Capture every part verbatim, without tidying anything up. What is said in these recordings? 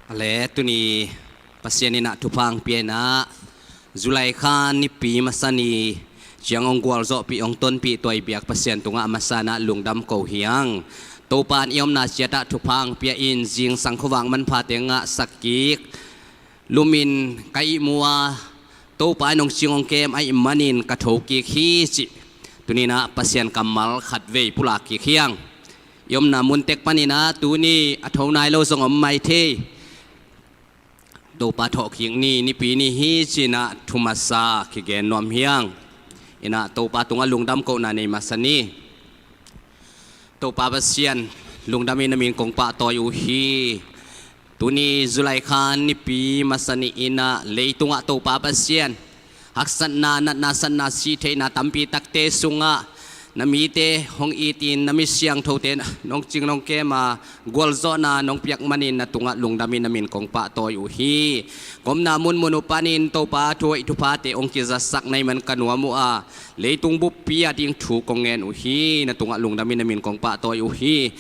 A le tuni Pasian in ah thupha hong pia in ah, July kha nipi masa ni ciang hong gualzawhpih, hong tonpih tuai biak Pasian tungah a masa in ah lungdam ko hi hang. Topa in i omna ciat ah thupha hong pia in, zingsang khuavak manphate ngahsak kik, lumin ka ihmu a, Topa in hong cing hong kem ahih manin ka tho kik hi cih tuni in ah Pasian kammal khatvei pulak kik hi hang. I omna mun tek panin ah tuni a tho nai lo zong om mai thei. Topa thawhkik ni, nipi ni hi ci in ah thu masa kigen nuam hi hang. In ah Topa tungah lungdam kohna nei masa ni. Topa Pasian, lungdam in na min kong pahtawi uh hi. Tuni July kha nipi masa ni in ah leitungah Topa Pasian, haksatna, natna, satna, sihtheihna tampi takte sungah na mite hong itin, na mi siangthote nong cing nong kem a, gualzawhna nong piak manin na tungah lungdam in na min kong pahtawi uh hi. Ka omna munmun uh panin Topa thu hoih thuphate hong kizatsak na hih man ka nuam uh a, leitung buppi a ding thu kong ngen uh hi. Na tungah lungdam in na min kong pahtawi uh hi.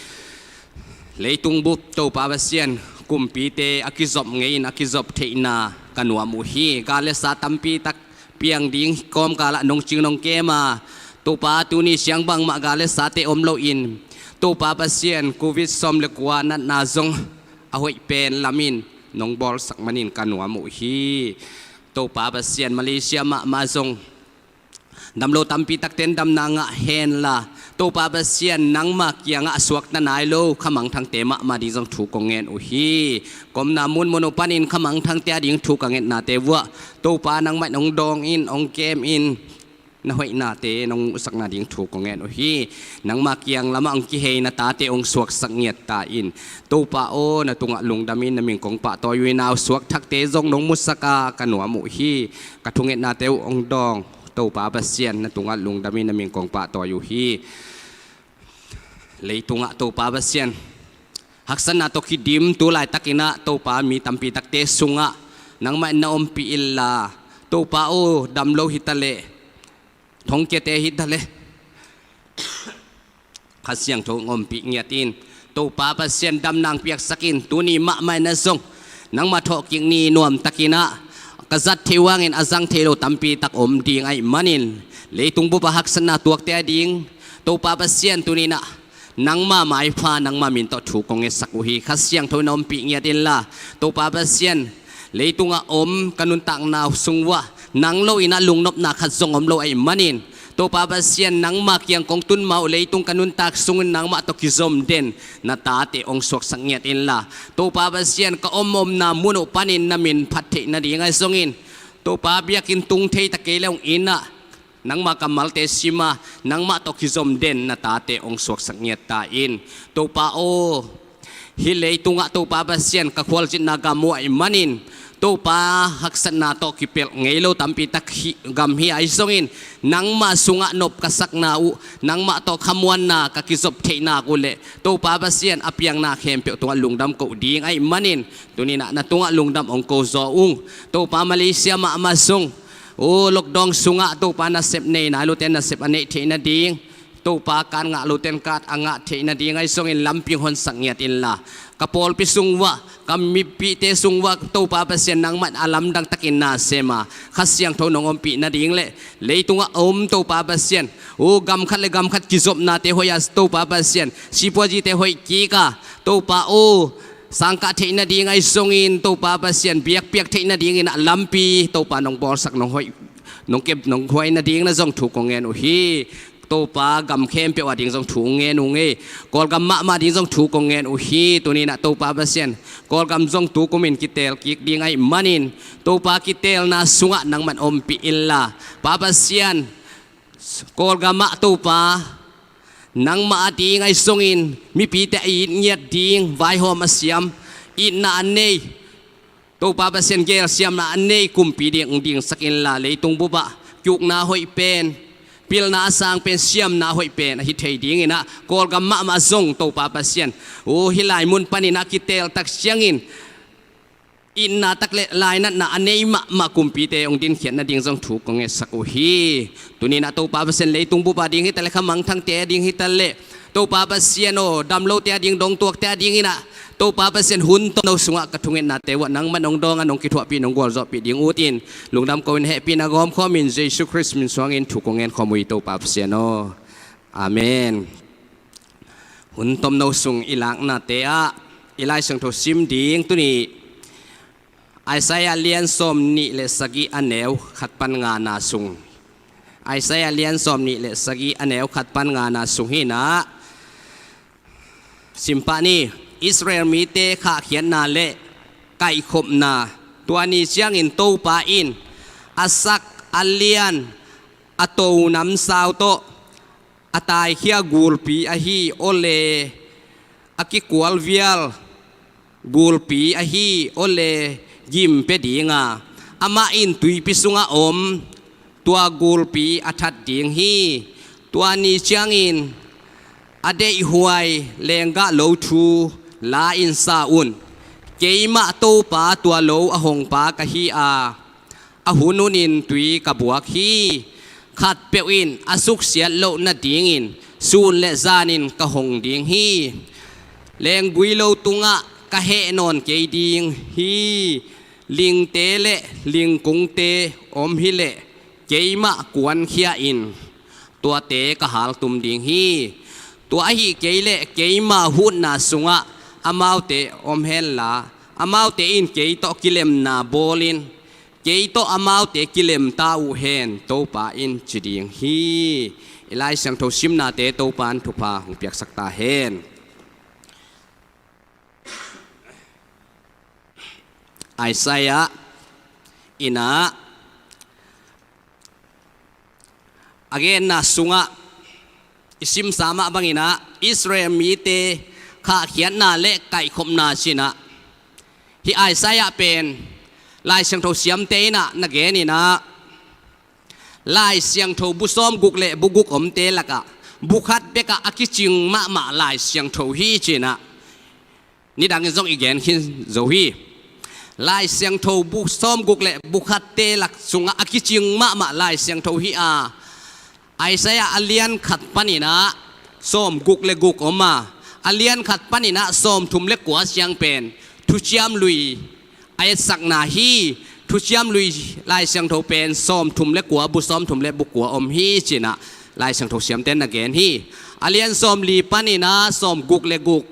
Leitung bup Topa Pasian, kumpite a kizop ngei in a kizop theihna ka nuam uh hi. Gal le sa tampi tak piang ding kawmkal ah nong cing nong kem a, Topa tuni ciang bangmah gal le sate om loin, Topa Pasian, covid sawm le kua natna zong a hoih pen lamin nong bawlsak manin ka nuam uh hi. Topa Pasian, Malaysia mahmah zong damlo tampi takte in damna ngah henla, Topa Pasian, nangma kiangah a suakta nai lo khamangthangte mahmah ding zong thu kong ngen uh hi. Ka omna munmun uh panin khamangthangte a ding thu ka ngetnate vuah, Topa, nangmah in hong dawng in, hong kem in, na hoihnate nong muhsakna ding thu kong ngen uh hi. Nangma kiang lamah hong kihei na tate hong suaksak ngiat ta in. Topa aw, na tungah lungdam in na min kong pahtawi uh hi. Na suak thakte zong nong musak a ka nuam uh hi. Ka thungetnate uh hong dawng Topa Pasian, na tungah lungdam in na min kong pahtawi uh hi. Leitungah Topa Pasian, haksatna tawh kidim tu laitakin ah Topa, mi tampi takte sungah nangmah in na ompih inla, Topa aw, damlo hi ta leh, thongkiate hi ta leh, Kha Siangtho hong ompih ngiat in. Topa Pasian, damna hong piaksak in. Tuni mahmah in ah zong nangma thawhkik ni nuamtakin ah ka zat theih uh hangin a zang thei lo tampi tak om ding ahih manin, leitung bup a haksatna tuakte a ding, Topa Pasian, tuni in ah nangma maipha, nangma min tawh thu kong ngetsak uh hi. Kha Siangtho in na ompih ngiat inla, Topa Pasian, leitungah om ka nuntakna sung uah nang lo in ah lungnopna khat zong om lo ahih manin, Topa Pasian, nangma kiang kong tun ma uh, leitung ka nuntak sungin nangmah tawh kizom den na tate hong suaksak ngiat inla, Topa Pasian, ka om omna mun uh panin na min phat theih nading ahi zongin, Topa, biakinn tung thei ta kei le hong in ah, nangma kammalte sim a, nangmah tawh kizom den na tate hong suaksak ngiat ta in. Topa aw, hih leitungah Topa Pasian, ka khualzinna gam uh ahih manin, Topa, haksatna tawh kipelh ngei lo tampi tak hi, gam hi ahi zongin, nangma sungah nop ka sakna uh, nangmah tawh khamuanna ka kizop theihna uh leh, Topa Pasian, a piangna khempeuh tungah lungdam koh ding ahih manin, tuni in ah na tungah lungdam hong ko zaw ung. Topa, Malaysia mahmah zong, aw, lockdown sungah Topa, nasep nei nai lote nasep a neih theih nading, Topa, kat ngah lote kat a ngah theih nading ahi zongin lampi hong honsak ngiat inla, ka pawlpi sung uah, ka mipihte sung uah, Topa Pasian, nangmah in a lamdang takin na sem a, Kha Siangtho nong ompih nading leh, leitungah a om Topa Pasian, aw, gam khat le gam khat kizopnate hoih a, Topa Pasian, sipuazite hoih kik a, Topa aw, sangkah theih nading ahi zongin, Topa Pasian, biakpiak theih nadingin ah lampi, Topa, nong bawlsak, nong hoih, nong kep, nong huai nading na zong thu kong ngen uh hi. Topa, gam khempeuh a ding zong thu kong ngen uh hi. Kawlgam mahmah ding zong thu kong ngen uh hi. Tuni in ah Topa Pasian, Kawlgam zong tukumin kitel kik ding ahih manin, Topa, kitelna sungah nangmah in ompih inla, Pa Pasian, Kawlgamah Topa, nangmah a ding ahi zongin mipite a it ngiat ding, vaihawm a siam, itna a nei, Topa Pasian, gelsiamna a nei kumpi ding hong dingsak inla, leitung bupah kiukna hoih pen, pilna a sang pen, siamna hoih pen ahi thei dingin ah, Kawlgam mahmah zong Topa Pasian, aw, hih lai mun panin a kiteltak ciangin itna tak le lainatna a nei mahmah kumpite hong dinkhiat nading zong thu kong ngetsak uh hi. Tuni in ah Topa Pasian, leitung bup a ding hi ta le, kha mangthangte a ding hi ta le, Topa Pasian aw, damlote a ding, dongtuakte a dingin ah, Topa Pasian, hun tomno sungah ka thungetnate uah nangman hong dawng a, nong kithuahpih, nong gualzawhpih ding ut in, lungdam ko-in hehpihna gawmkhawm in Jesu Khrist min suangin thu kong ngen khawm uh hi, Topa Pasian aw. Amen. Hun tomno sung i laknate ah i Lai Siangtho sim ding tuni Isaiah lian sawm nih le sagih a neu khat pan ngana sung. Isaiah lian sawm nih le sagih a neu khat pan ngana sung hi-in ah, simpah ni. Israel mite khahkhiatna le kaihkhopna. Tua ni ciangin Topa in a sak, a lian, a to namsau tawh a taikhia gulpi ahi awle, a kikualvial gulpi ahi awle, gim pia ding a, amah in tuipi sungah om tua gulpi a that ding hi. Tua ni ciangin a deihhuai lenggah lo thu la-in sa un. Keimah Topa tua lo a hongpa ka hi a, a hun hunin tui ka buak hi. Khatpeuh in a suksiat loh nadingin sun le zanin ka hong ding hi. Lenggui lo tungah ka heh nawn kei ding hi. Lingte le lingkungte om hileh keimah kuankhia-in tuate ka haltum ding hi. Tua ahi kei leh keima hutna sungah amaute om henla, amaute in kei tawh kilemna bawlin, kei tawh amaute kilemta uh hen, Topa in ci ding hi. I Lai Siangtho simnate Topa in thupha hong piaksak ta hen. Isaiah in ah a genna sungah i simsa mah bangin ah Israel mite khahkhiatna le kaihkhopna ci-in ah, hih Isaiah pen Lai Siangtho siamte in ah na genin ah, Lai Siangtho bu sawmguk le bu guk omte lakah bu khat bekah a kicing mahmah Lai Siangtho hi ci-in ah nidangin zong i gen khin zo hi. Lai Siangtho bu sawmguk le bu khatte lak sungah a kicing mahmah Lai Siangtho hi a, Isaiah a lian khat panin ah sawmguk le guk om a, a lian khat panin ah sawmthum le kua siang pen Thuciam Lui a etsakna hi. Thuciam Lui Lai Siangtho pen sawmthum le kua, bu sawmthum le bu kua om hi ci-in ah Lai Siangtho siamte in na gen hi. A lian sawmli panin ah sawmguk le guk,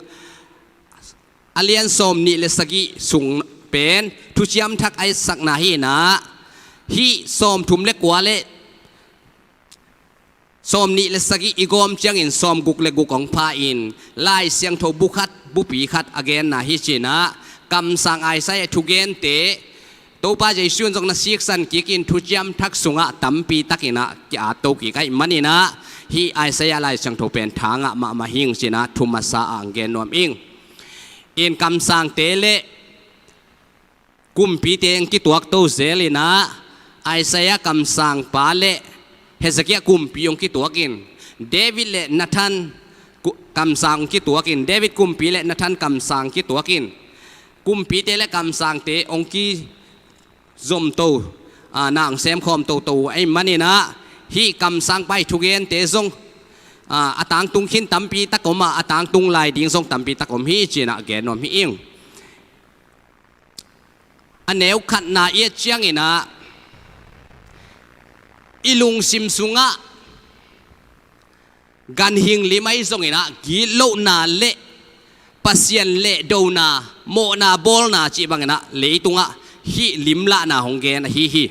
a lian sawmnih le sagih sung pen Thuciam Thak a etsakna hi-in ah, hih sawmthum le kua le sawmnih le sagih i gawm ciangin sawmguk le guk hong pha-in Lai Siangtho bu khat, bupi khat a genna hi ci-in ah, kamsang Isaiah thugente Topa Jesu in zong na siksan kikin Thuciam Thak sungah tampi takin ah ki-at to kik ahih manin ah, hih Isaiah Lai Siangtho pen tha ngah mahmah hi ing ci-in ah thu masa ah hong gen nuam ing. In kamsangte le kumpite hong kituak to zelin ah, Isaiah kamsangpa le Hezekiah kumpi hong kituak in, David le Nathan ku-, kamsang hong kituak in, David kumpi le Nathan kamsang hong kituak in, kumpite le kamsangte hong kizom to, a, na hong semkhawm toto uh ahih manin ah, hih kamsangpa ii thugente zong, a, a tangtung khin tampi tak om a, a tangtung lai ding zong tampi tak om hi ci-in ah gen nuam hi ing. A neu khatna i et ciangin ah, i lungsim sungah ganhing lim ahi zongin ah, gitlohna le Pasian lehdona, mawhna bawlna cih bangin ah leitungah hih limlahna hong gen ahi hi.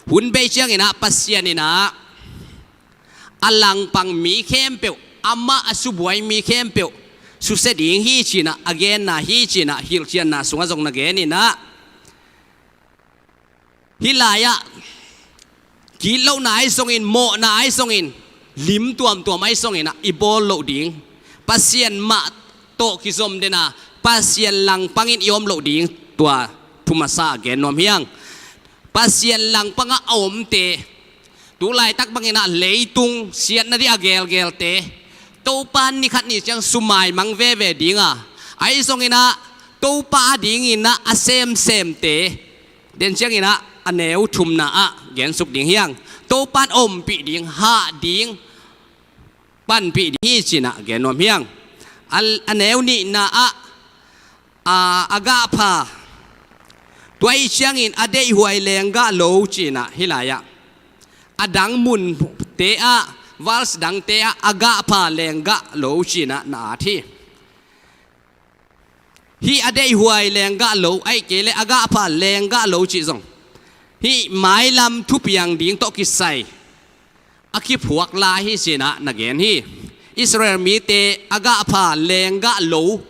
Hun bei ciangin ah Pasian in ah a langpang mi khempeuh, amah a subuai mi khempeuh susia ding hi ci-in ah a genna hi ci-in ah hilhcianna sungah zong na genin ah, hih lai-ah gitlohna ahi zongin, mawhna ahi zongin, lim tuamtuam ahi zongin ah i bawl loh ding, Pasian mah tawh kizom den a, Pasian langpangin i om loh ding, tua thu masa ah gen nuam hi ing. Pasian langpangah a omte, tu laitak bangin ah leitung siatna ding a gelgelte Topa in ni khat ni ciang sumaimang veve ding a, ahi zongin ah Topa adingin ah a semsemte, den ciangin ah a neu thumna ah gensuk ding hi ing. Topa in ompih ding, hah ding, panpih ding hi ci-in ah gen nuam hi ing. A, a neu nihna ah a, a gahpha, tua ahih ciangin a deihhuai lenggah lo cinah hih lai-ah a dang munte ah, verse dangte ah a gahpha lenggah lo cinah na at hi. Hih a deihhuai lenggah lo, ahih kei leh a gahpha lenggah lo cih zong hih mailam thupiang ding tawh kisai a kiphuak lai hi cinah na gen hi. Israel mite a gahpha lenggah lo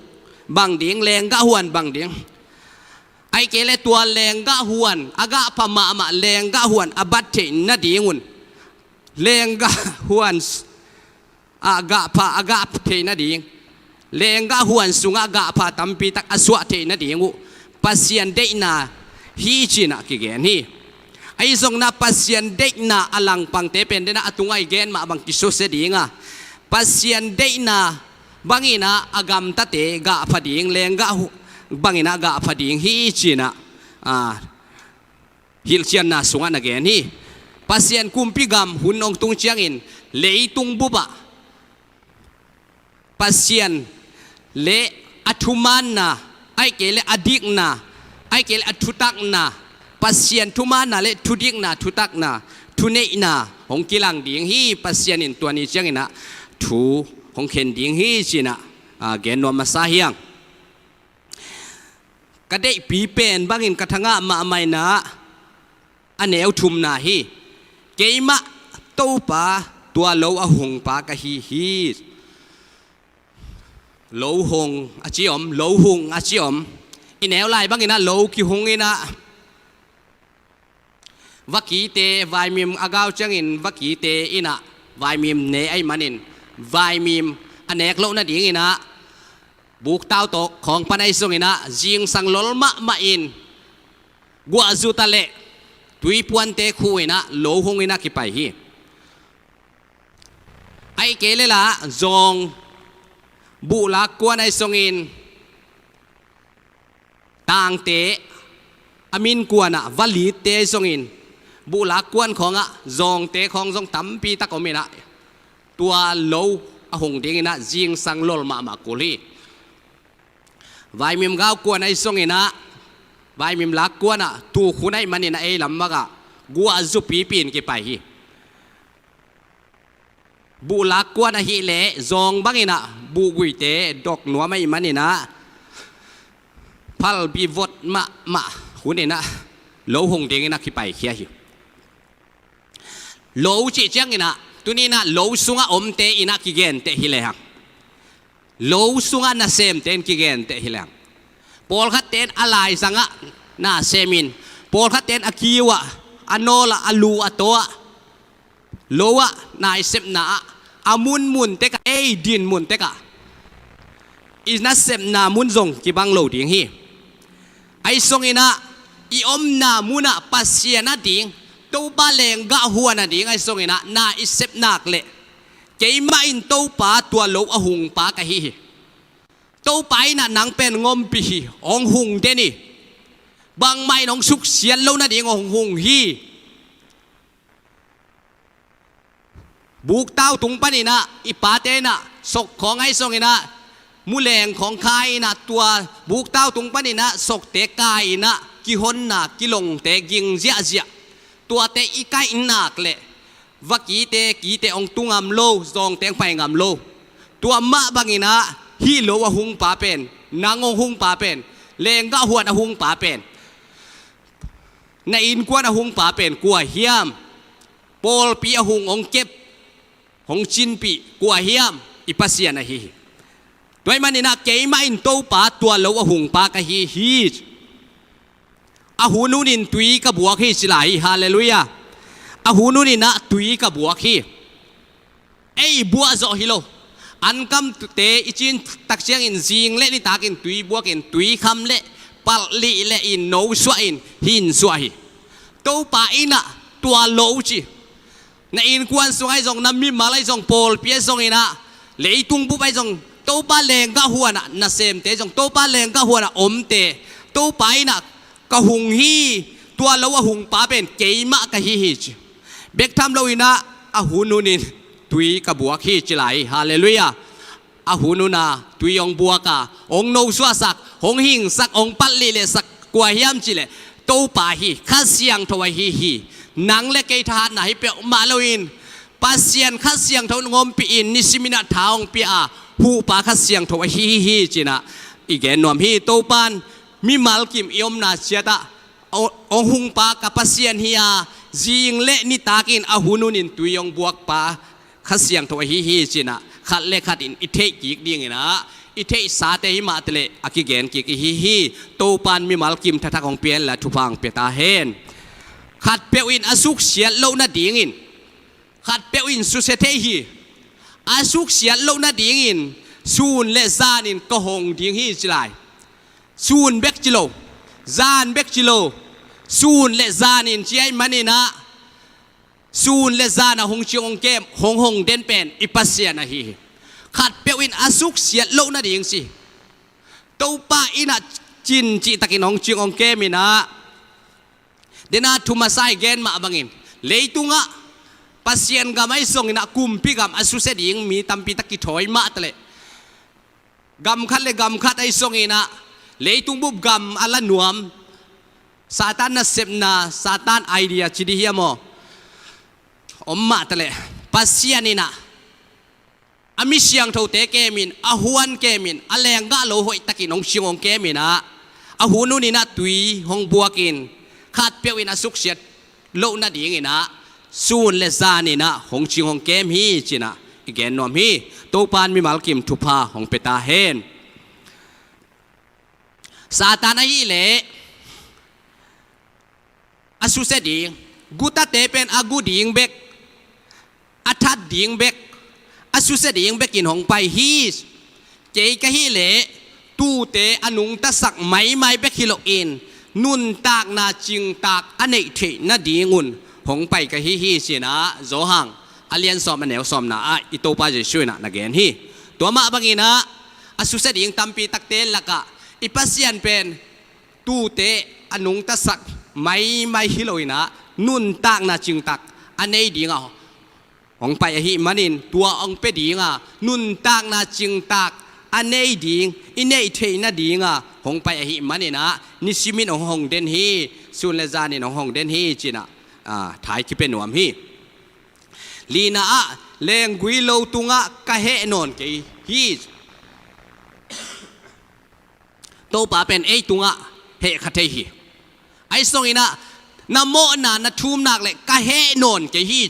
bang ding, lenggah huan bang ding, ahih kei leh tua lenggah huan, a gahpha mahmah lenggah huan a bat theih nadingun lenggah huan a gahpha a gah theih nading, lenggah huan sungah gahpha tampi tak a suah theih nading uh Pasian deihna hi cinah kigen hi. Ahi zongin ah Pasian deihna a langpangte pen denah a tungah i gen mah bang kisusia ding a, Pasian deihna banginah a gamtate gahpha ding, lenggah hu-, banginah gahpha ding hi cinah, a, hilhcianna sungah na gen hi. Pasian kumpi gam hun hong tung ciangin leitung bupah Pasian le a thumaanna, ahih kei leh a dikna, ahih kei leh a thutakna, Pasian thumaanna le thudikna, thutakna, thuneihna hong kilang ding hi. Pasian in tua ni cianginah thu hong khen ding hi cinah, a, gen nuam masa hi hang. Ka deihpi pen bangin ka thangah mahmah inah a neu thumna hi. Keimah Topa tua lo a hungpa ka hi hi. Lo hung a ci om, lo hung a ci om. I neu lai banginah lo kihung inah vakite, vaimim a gau ciangin vakite inah vaimim ne ahih manin vaimim a nek loh nadinginah buktau tawh khawng pan ahi zonginah zingsang lol mahmah in guahzu ta leh tuipuante khu inah lo hung inah kipai hi. Ahih kei leh lah zawng buhlak kuan ahi zongin tangte a min kuanah valitte ahi zongin buhlak kuan khawngah zawngte khawng zong tampi tak om inah tua lo a hung dinginah zingsang lol mahmah kul hi. Vaimim gau kuan ahi zonginah vaimim lak kuanah tukhun ahih maninah ei lam makah guahzu pipi in kipai hi. Buhlak kuan ahih leh zawng banginah buhguite dok nuam ahih maninah phalbi vot mahmah huninah lo hung dinginah kipaikhia hi. Lo cih cianginah tuninah lo sungah omte inah kigenteh hi lehang, lo sungah nasemte in kigenteh hi lehang, pawlkhatte in a laizangah na semin, pawlkhatte in a kiu ah, a nawl ah, a lu a taw ah, lo ah, na i sepna ah a munmun tekah, ei din mun tekah i nasepna mun zong kibang lo ding hi. Ahi zonginah i omna munah Pasian ading, Topa lenggah huan ading ahi zonginah na i sep nak leh keimah in Topa tua lo a hungpa ka hi hi. Topa inah nang pen ngompih hi, hong hung den hi. Bangmah in hong suksiat lo nading hong hung hi. Buktau tung paninah i pate inah sok khawng ahi zonginah muleng khawng khai inah tua buktau tung paninah sokte kai inah kihonna kilongte ging ziahziah. Tuate i kaih nak leh vakite kite hong tu ngam lo, zawngte hong pai ngam lo. Tua mah banginah hih lo a hungpa pen, nang hong hungpa pen, lenggah huan a hungpa pen, na innkuan a hungpa pen kua hiam? Pawlpi a hung hong kep, hong cinpih kua hiam? I Pasian ahi hi. Tua ahih maninah keimah in Topa tua lo a hungpa ka hi hi. A hun hunin tui ka buak hi ci lai hi. Halleluiah. A hun huninah tui ka buak hi. Ei buah zawh hi lo. Ankamte i cin tak ciangin zing le nitakin tui buakin tui kham le palh lih le in no suah in hin suah hi. Topa inah tua lo ci. Na innkuan sung ahi zong, na mimal ahi zong, pawlpi ahi zonginah, leitung bup ahi zong, Topa lenggah huanah nasemte ahi zong, Topa lenggah huanah omte Topa inah ka hung hi. Tua lo a hungpa pen keimah ka hi hi ci. Bek tham loinah a hun hunin tui ka buak hi ci lai hi. Halleluiah. a hun una tui hong buak a, hong nosuahsak, hong hingsak, hong palh lehsak kua hiam cih leh Topa hi, Kha Siangtho ahi hi. Nang le kei thahatna hi peuhmah loin Pasian Kha Siangtho in hong ompih in nisimin ah tha hong pia a, huhpa Kha Siangtho ahi hi ci-in ah i gen nuam hi. Topa'n mimal kim i omna ciat ah hong hungpa ka Pasian hi a, zing le nitak in a hun hunin tui hong buakpa Kha Siangtho ahi hi ci-in ah khat le khat in i theih kik dingin ah, i theihsate hi mah taleh a kigen kik i hi hi. Topa'n mimal kim thathak hong pia henla thupha hong pia ta hen. Khatpeuh in a suksiat loh nadingin, khatpeuh in susia thei hi. A suksiat loh nadingin sun le zanin ka hong ding hi ci lai. Sun bek ci lo, zan bek ci lo, sun le zanin ci ahih manin ah, sun le zan a hong cing hong kem, hong hong den pen i Pasian ahi hi. Khatpeuh in a suksiat loh nading ci. Topa in ah cin cihtakin hong cing hong kem in ah, dena thu masa i gen mah bangin, leitungah Pasian gam ahi zongin ah, kumpi gam a susia ding mi tampi tak kithawi mah taleh, gam khat le gam khat ahi zongin ah, leitung bup gam a la nuam, Satan nasepna, Satan idea ci ding hiam aw, om mah taleh, Pasian in ah a mi siangthote kemin, a huan kemin, a lenggah lo hoihtakin hong cing hong kemin ah, a hun hunin ah tui hong buakin, khatpeuh in a suksiat loh nadingin ah sun le zanin ah hong cing hong kem hi ci-in ah i gen nuam hi. Topa'n mimal kim thupha hong pia ta hen. Satan ahih leh a susia ding, gutate pen a gu ding bek, a that ding bek, a susia ding bekin hong pai hi. Kei ka hih leh tuute a nungtasak maimai bek hi loin, nuntakna cingtak a neih theih nadingun hong pai ka hi hi ci-in ah Johan a lian sawm a neu sawmna ah i Topa Jesuh in ah na gen hi. Tua mah bangin ah, a susia ding tampi takte lakah i Pasian pen tuute a nungtasak maimai hi loin ah, nuntakna cingtak a nei ding a hong pai ahih manin, tua hong pia ding a, nuntakna cingtak a nei ding, i neih theih nading a hong pai ahih manin ah, nisimin hong hong den hi, sun le zanin hong hong den hi ci-in ah, ah, tha i kipia nuam hi. Lina ah, lenggui lo tungah ka heh nawn kei hi. Topa pen ei tungah heh kha thei hi. Ahi zongin ah, na mawhna na thum nak leh ka heh nawn kei hi.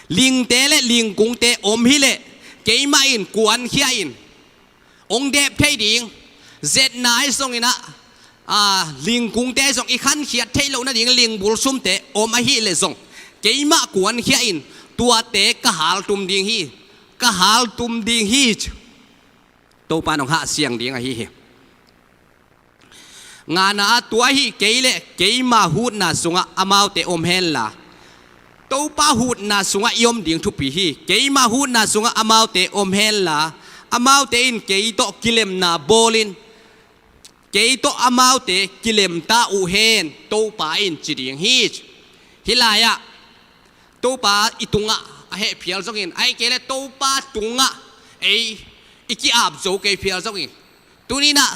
Lingte le lingkungte om hi leh, keimah in kuankhia in hong dep thei ding. Zetna ahi zongin ah, ah, lingkungte ahi zong i khankhiat theih loh nading lingbul sumte om ahih leh zong, keimah kuankhia in tuate ka haltum ding hi, ka haltum ding hi. Topa in hong hahsiang ding ahi hi. Ngana ah, tua ahih kei leh keima hutna sungah amaute om henla, Topa hutna sungah i om ding thupi hi. Keima hutna sungah amaute om henla, amaute in kei tawh kilemna bawlin, kei tawh amaute kilemta uh hen, Topa in ci ding hi. Hih lai-ah Topa i tungah a heh phial zongin, ahih kei leh Topa tungah ei i ki-ap zo kei phial zongin, tuni-in ah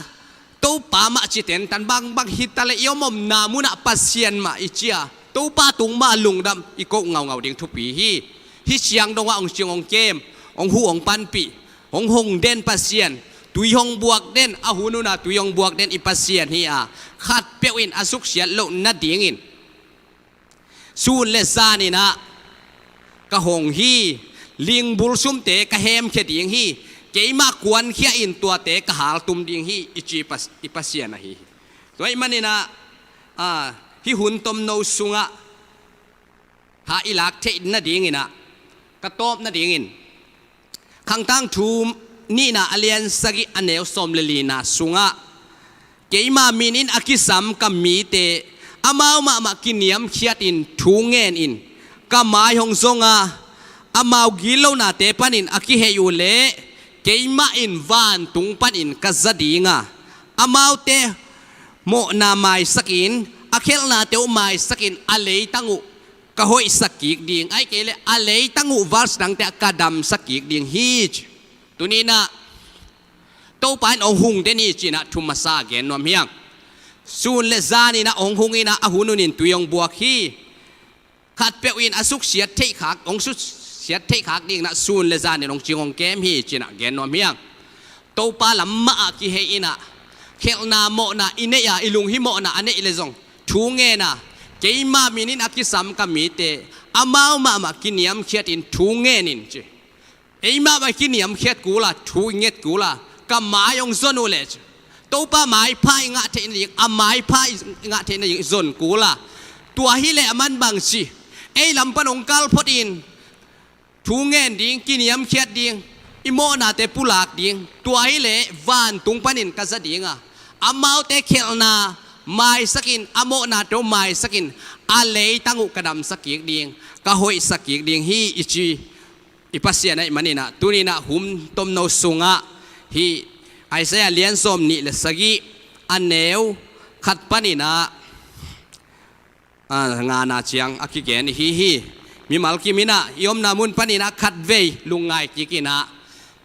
Topa mah ci tentan, bangbang hi taleh i om omna munah Pasian mah i ci a, Topa tung mah lungdam i koh ngaungau ding thupi hi. Hih ciang dongah hong cing hong kem, hong huh hong panpih, hong hong den Pasian, tui hong buak den, a hun hun a tui hong buak den i Pasian hi a, khatpeuh in a suksiat loh nadingin sun le zanin ah ka hong hi, lingbul sumte ka hemkhia ding hi, keimah kuankhia in tuate ka haltum ding hi, i ci Pas-, i Pasian ahi hi. Tua ahih manin ah, ah, hih hun tomno sungah tha i lak theih nadingin ah, ka tawp nadingin, Khang Tangthu nihna a lian sagih a neu sawm le lina sungah, keima min in a kisam ka mite amau mahmah kiniamkhiatin thu ngenin ka mai hong zong a, amau gitlohnate panin a kihei uh leh keimah in vantung panin ka za ding a, amaute mawhna maisakin, a khelhnate uh maisakin, a leitang uh ka hoihsak kik ding, ahih kei leh a leitang uh valsi dangte ah ka damsak kik ding hi, ci. Tuni-in ah Topa in hong hung den hi ci-in ah thu masa gen nuam hi hang. Sun le zan in ah hong hung in ah a hun hunin tui hong buak hi. Khatpeuh in a suksiat theih khak, hong suksiat theih khak dingin ah sun le zan in hong cing hong kem hi ci-in ah gen nuam hi hang. Topa lam mah ah kihei in ah khelhna mawhna i neih a, i lunghimawhna a neih leh zong thu ngen a, keima min in a kisam ka mite amau mahmah kiniamkhiatin thu ngen in ci. Ei mahmah kiniamkhiat kul a, thu i nget kul a, ka mai hong zon uh leh ci. Topa maipha i ngah theih nading, a maipha i ngah theih nading i zon kul a. Tua hi leh a man bang ci, ei lam pan hong kal phot in thu ngen ding, kiniamkhiat ding, i mawhnate pulak ding. Tua hi leh vantung panin ka za ding a, amaute khelhna maisakin, a mawhnate uh maisakin, a leitang uh ka damsak kik ding, ka hoihsak kik ding hi i ci i Pasian ahih manin ah, tuni-in ah hum tomno sungah hih Isaiah lian sawm nih le sagih, a neu khat panin ah, a, ngana ciang a kigen ihi hi. Mimal kim in ah i omna mun panin ah khatvei lungngai kik in ah,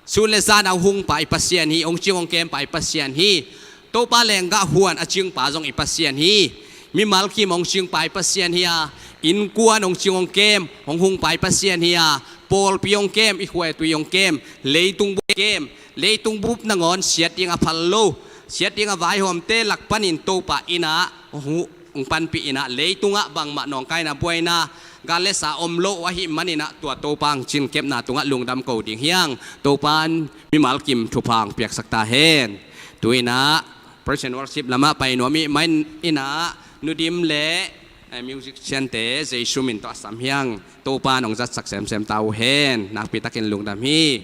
sun le zan a hong hungpa i Pasian hi, hong cing hong kempa i Pasian hi. Topa lenggah huan a cingpa zong i Pasian hi. Mimal kim hong cingpa i Pasian hi a, innkuan hong cing hong kem, hong hungpa i Pasian hi a, pawlpi hong kem, i khuaitui hong kem, leitung bup kem, leitung bup nangawn siat ding a phal lo, siat ding a vaihawmte lak panin Topa in ah hong hu-, hong panpih in ah, leitungah bangmah nawngkaina buaina, gal le sa om lo uh ahih manin ah, tua Topa hong cinkepna tungah lungdam ko ding hi hang. Topa in mimal kim thupha hong piaksak ta hen. Tu-in ah praise and worship lamah pai nuam ih manin ah, Nu Dim le, eh, musician-te Jesu min tawh a sam hi hang. Topa in hong zatsak semsem ta uh hen. Nakpi takin lungdam hi.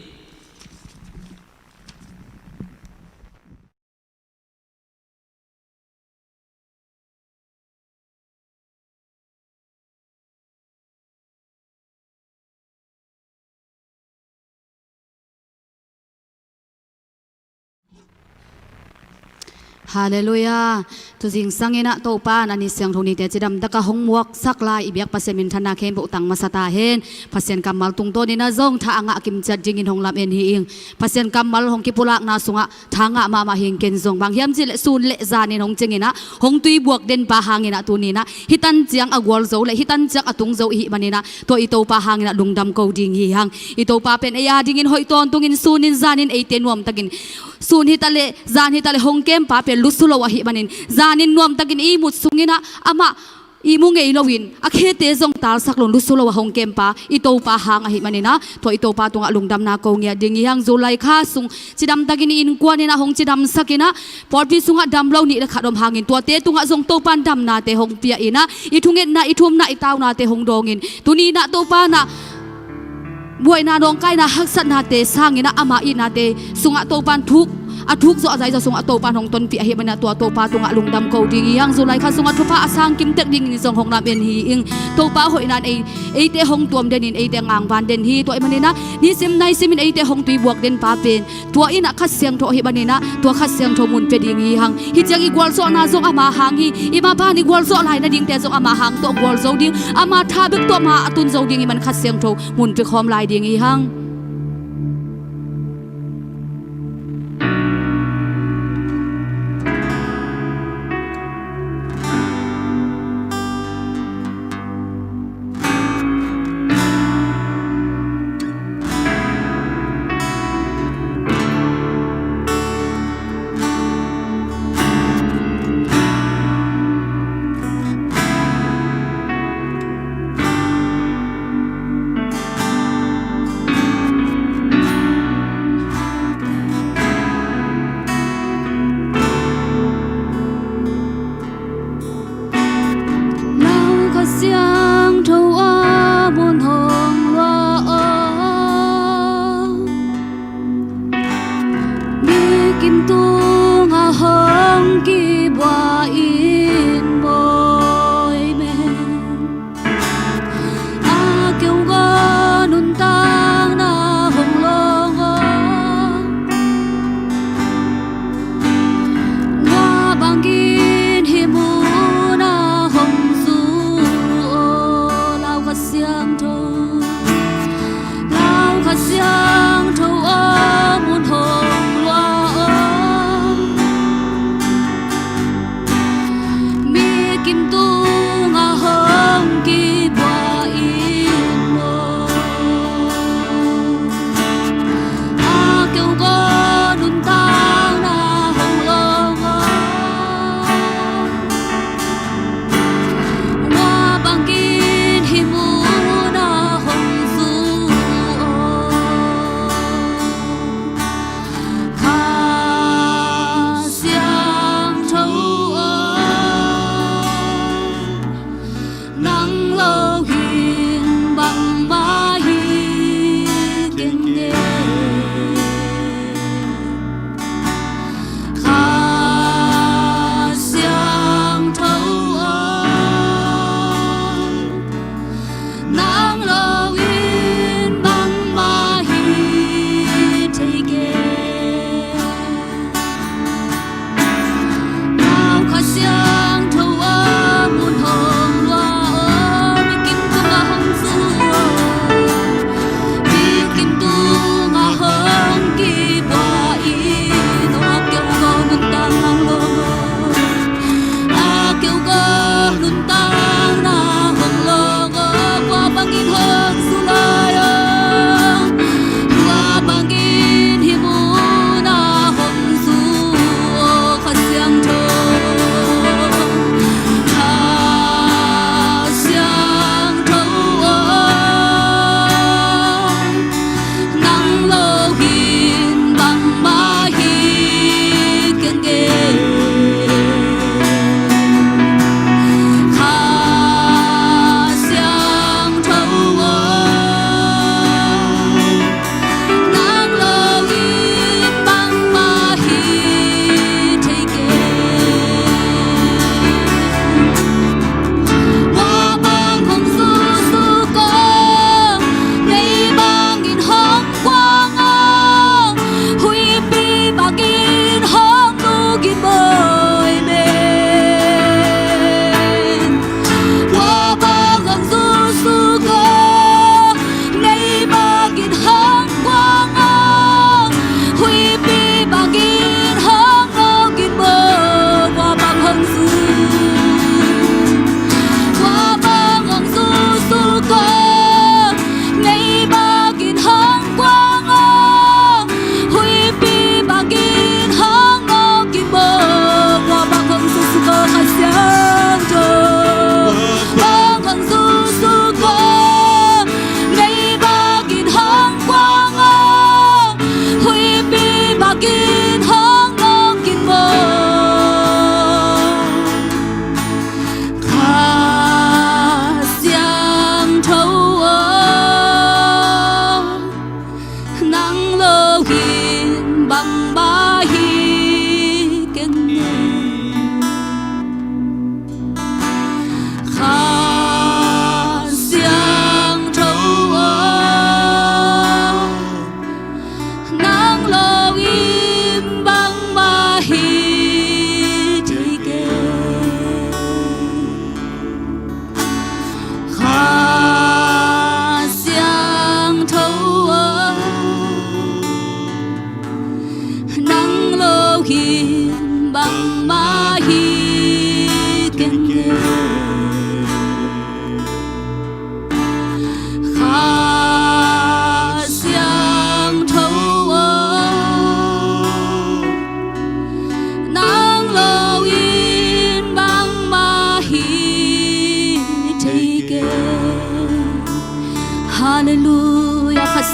Halleluiah. Tu zingsang in ah Topa in a ni siangtho nite cidam takin hong muaksak lai i biak Pasian minthanna khempeuh tang masa ta hen. Pasian kammal tungtawn in ah zong tha a ngah kimciat dingin hong lam-en hi ing. Pasian kammal hong kipulakna sungah tha ngah mahmah hi ing. Ken zong bang hiam cih leh sun le zan in hong cing in ah, hong tui buak denpa hangin ah tuni-in ah hih tan ciang a gualzo le hih tan ciang a tungzo i hih manin ah, tua i Topa hangin ah lungdam ko ding hi hang. I Topa pen ei a dingin hoih tawntungin sunin zanin eite nuamtakin, sun hi ta leh zan hi ta leh hong kempa pen lusu lo ahih manin, zanin nuamtakin ihmut sungin ah amah ihmu ngei loin, a khete zong talsak loin lusu lo a hong kempa i Topa hang ahih manin ah, tua i Topa tungah lungdamna ko ngiat ding hi hang. July kha sung cidamtakin i innkuan in ah hong cidamsak in ah, pawlpi sungah dam lo nih le khat om hangin, tuate tungah zong Topa in damnate hong pia in ah, i thungetna, i thumna, i taunate hong dawngin, tuni-in ah Topa in ah buaina, nawngkaina, haksatnate sangin ah ama itnate sungah Topa in thuk, a thuk zawh a zai zawh sungah Topa in hong tonpih ahih manin ah, tua Topa tungah lungdam ko ding hi hang. July kha sungah thupha a sang kim tek dingin zong hong lam-en hi ing. Topa hoihna in ei, eite hong tuam denin eite ngangvan den hi. Tua ahih manin ah nisim naisimin eite hong tui buak denpa pen tua in ah Kha Siangtho ahih manin ah, tua Kha Siangtho mun pia ding hi hang. Hih ciang i gualzawhna zong ama hang hi. I mapha in i gualzawh lai nadingte zong ama hang tawh gualzo ding, ama tha bek tawh ama a tun zo ding ahih manin Kha Siangtho mun pia khawm lai ding hi hang. Lau Kha Siangtho a mun hong lua aw, mi kim tungah hong kibua in mawi men. A keu gawn nuntakna hong lawng aw, nua bangin hih munah hong zu aw. Lau Kha Siangtho, Lau Kha Siangtho aw,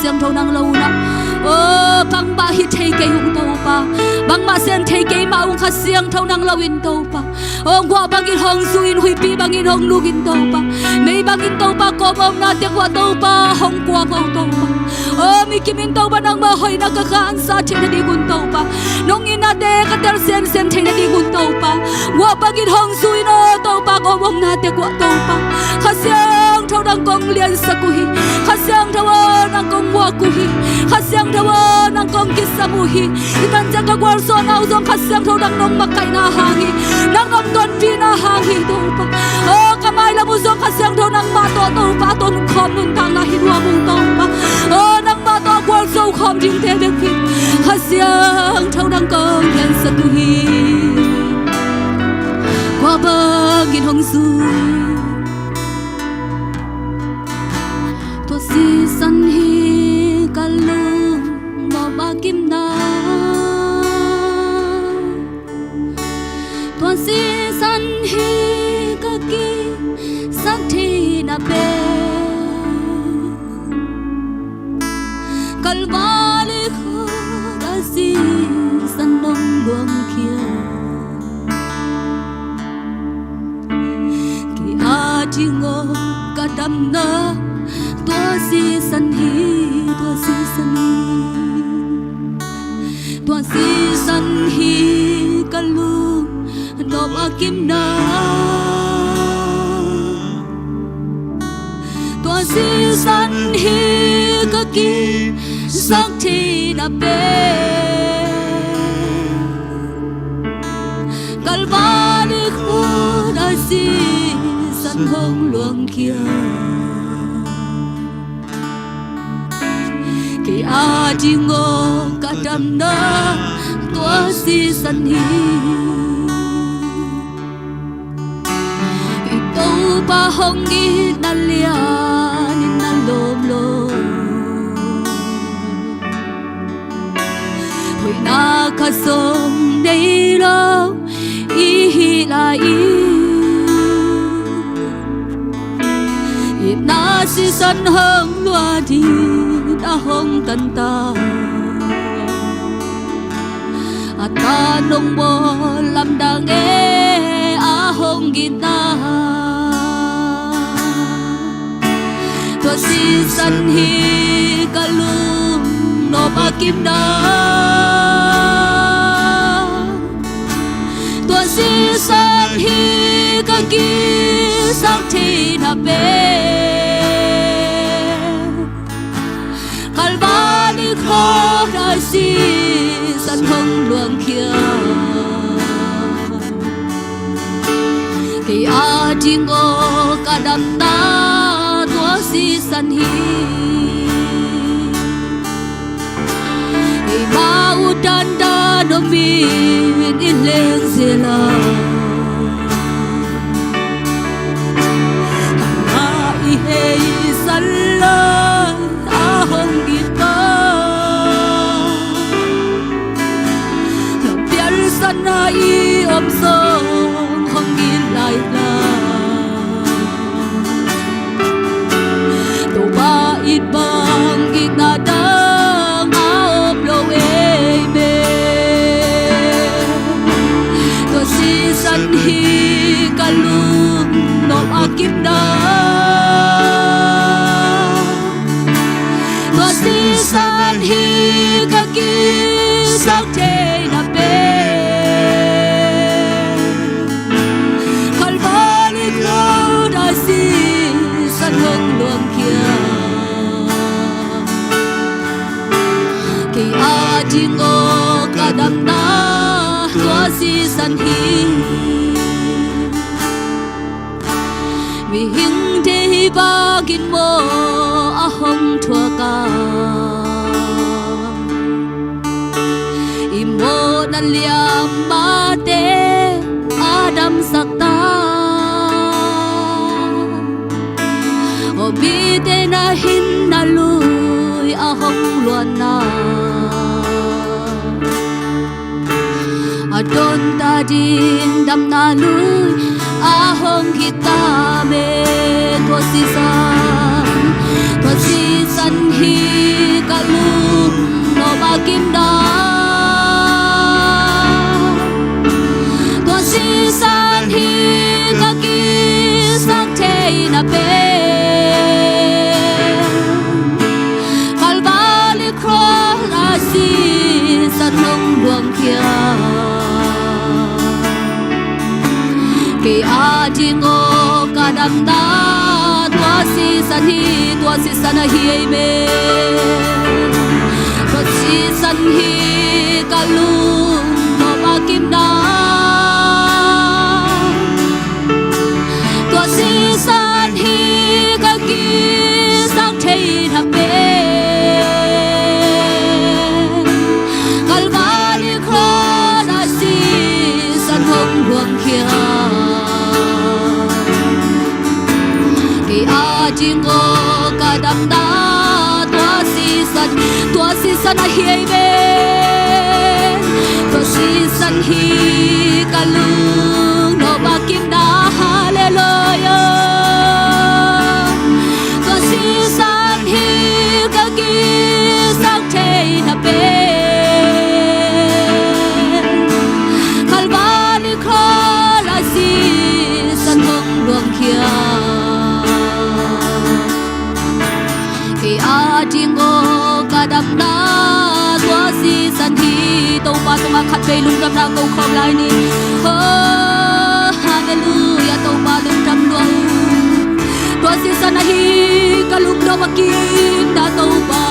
Siangtho nang lo un ah, aw, bangmah hih thei kei ung Topa, bangmah sem thei kei mah ung Kha Siangtho nang lo in Topa. Aw, guah bangin hong zu in, huihpi bangin hong luk in Topa. Mei bangin Topa, kawm omnate guah Topa hong kuang o Topa. Aw, mi kim in Topa, nangmah hoihna ka khansa theihna ding un Topa, nong itnate ka tel semsem theihna ding un Topa. Guah bangin hong zu in aw Topa, kawm omnate guah Topa. Kha Siangtho nang kong liansak uh hi. Kha Siangtho aw, nang kong muak uh hi. Kha Siangtho aw, nang kong kisam uh hi. Hih tanciang ka gualzawhna uh zong Kha Siangtho nang nong makaihna hang hi. Nang nong tonpihna hang hi Topa. Aw, ka mailam uh zong Kha Siangtho nangmah tawh Topa tonkhawm nuntakna hi nuam ung Topa. Aw, nangmah tawh gualzo khawm dingte bek hi. Kha Siangtho nang kong liansak uh hi. Guah bangin hong zu. Tua sisan hi ka lung mawh a kimna. Tua sisan hi ka kisak theihna pen. Kalvari khut a sisan nong luangkhia. Kei a ding aw ka damna, tua sisan hi, tua sisan hi. Tua sisan hi ka lung nop a kimna. Tua sisan hi ka kisak theihna pen. Kalvari khut a sisan hong luangkhia. Kei a ding aw ka damna, tua sisan hi. I Topa hong itna lian in na lawm lo. Hoihna khat zong nei lo i hih lai-in, itna sisan hong luah dingin a hong tanta. A ta nong bawl lamdang e a hong itna. Tua sisan hi ka lung nop a kimna. Tua sisan hi ka kisak theihna pen. Kalvari khut a sisan hong luangkhia. Kei a ding aw ka damna, tua sisan hi. Eima uh dandan om in i leng zel a, a i heisan lai a hong it pa. Lampial sana i om zong hong it lai la. Topa it bang itna dang a om lo ei me. Tua sisan hi ka lung nop a kimna. Tua sisan hi ka kisak theihna pen. Kalvari khut a sisan hong luangkhia. Kei a ding aw ka damna, tua sisan hi. Mihingte hi bangin maw a hong thuak a, i mawhna liam mahte a damsak ta. Aw mite na hinna lui a hong luanna. A donta ding damna lui a hong hi ta me. Tua sisan, tua sisan hi Lungdam a kimna, tua sisan hi ka kisak theihna pen, Calvary cross a sisan hong luangkhia. Kei a ding aw ka damna, tua sisan hi, tua sisan ahi ei ve. Tua sisan hi ka lungdam a kimna, tua sisan hi ka kisak theihna pen, Calvary cross a sisan hong luangkhia. Kei a ding aw ka damna, tua sisan, tua sisan ahi ei ve. Tua sisan hi ka lungdam a kimna, hallelujah. Tua sisan hi ka kisak theihna pen, Calvary cross a sisan hong luangkhia. Kei a ding aw ka damna, tua sisan hi. Topa tungah khatvei lungdamna ko khawm lai ni. Oh, hallelujah, Topa lungdam lua uh. Tua sisan ahi ka lungdam a kimna Topa.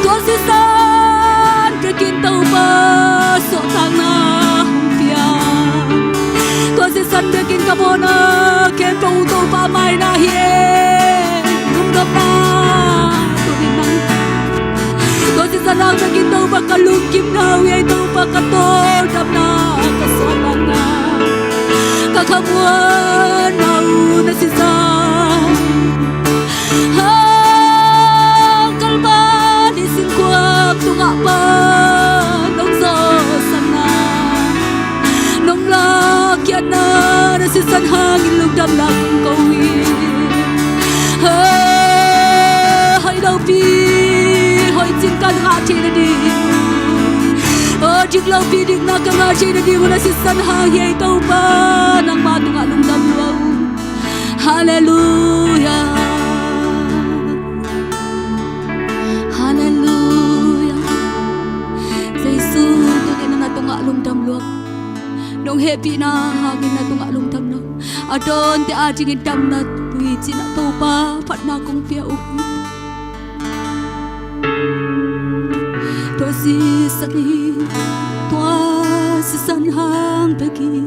Tua sisan bekin Topa suahtakna hong pia. Tua sisan bekin ka mawhna khempeuh uh Topa maina hi e. Lungdamna tuni nang. Tua sisan hang bekin Topa ka lungkimna uh hi e Topa, ka tawldamna, ka suahtakna, ka khamuanna uh na sisan hang Calvary singkuang tungah pan nong zawhsakna, nong lakkhiatna na sisan hangin lungdamna kong ko hi. Hoih lopi hoih cing ka ngah theih nading, oh, dik lopi dikna ka ngah theih nading uh na sisan hang hi ei Topa, nangma tungah lungdam lua uh. Hallelujah. Hallelujah. Jesu, tuni nang na tungah lungdam lua. Nong hehpihna hangin na tungah lungdam lua. A dawnte adingin damna tui cinah Topa phatna kong pia uh hi. Tua sisan hi, tua sisan hang bek hi.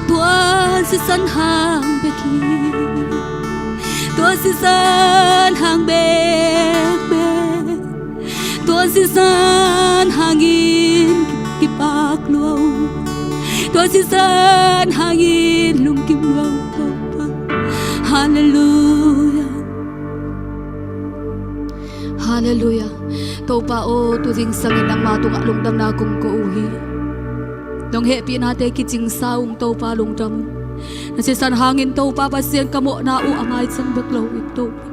Tua sisan hang bek hi. Tua sisan hang bekbek. Tua sisan hangin kipak lua uh. Tua sisan hangin lungkim lua uh Topa. Hallelujah. Hallelujah. Topa aw, tu zingsangin nangma tungah lungdamna kong ko uh hi. Nong hehpihnate kicingsa ung Topa, lungdam ung. Na sisan hangin Topa Pasian ka mawhna uh a maicang bek lo in Topa,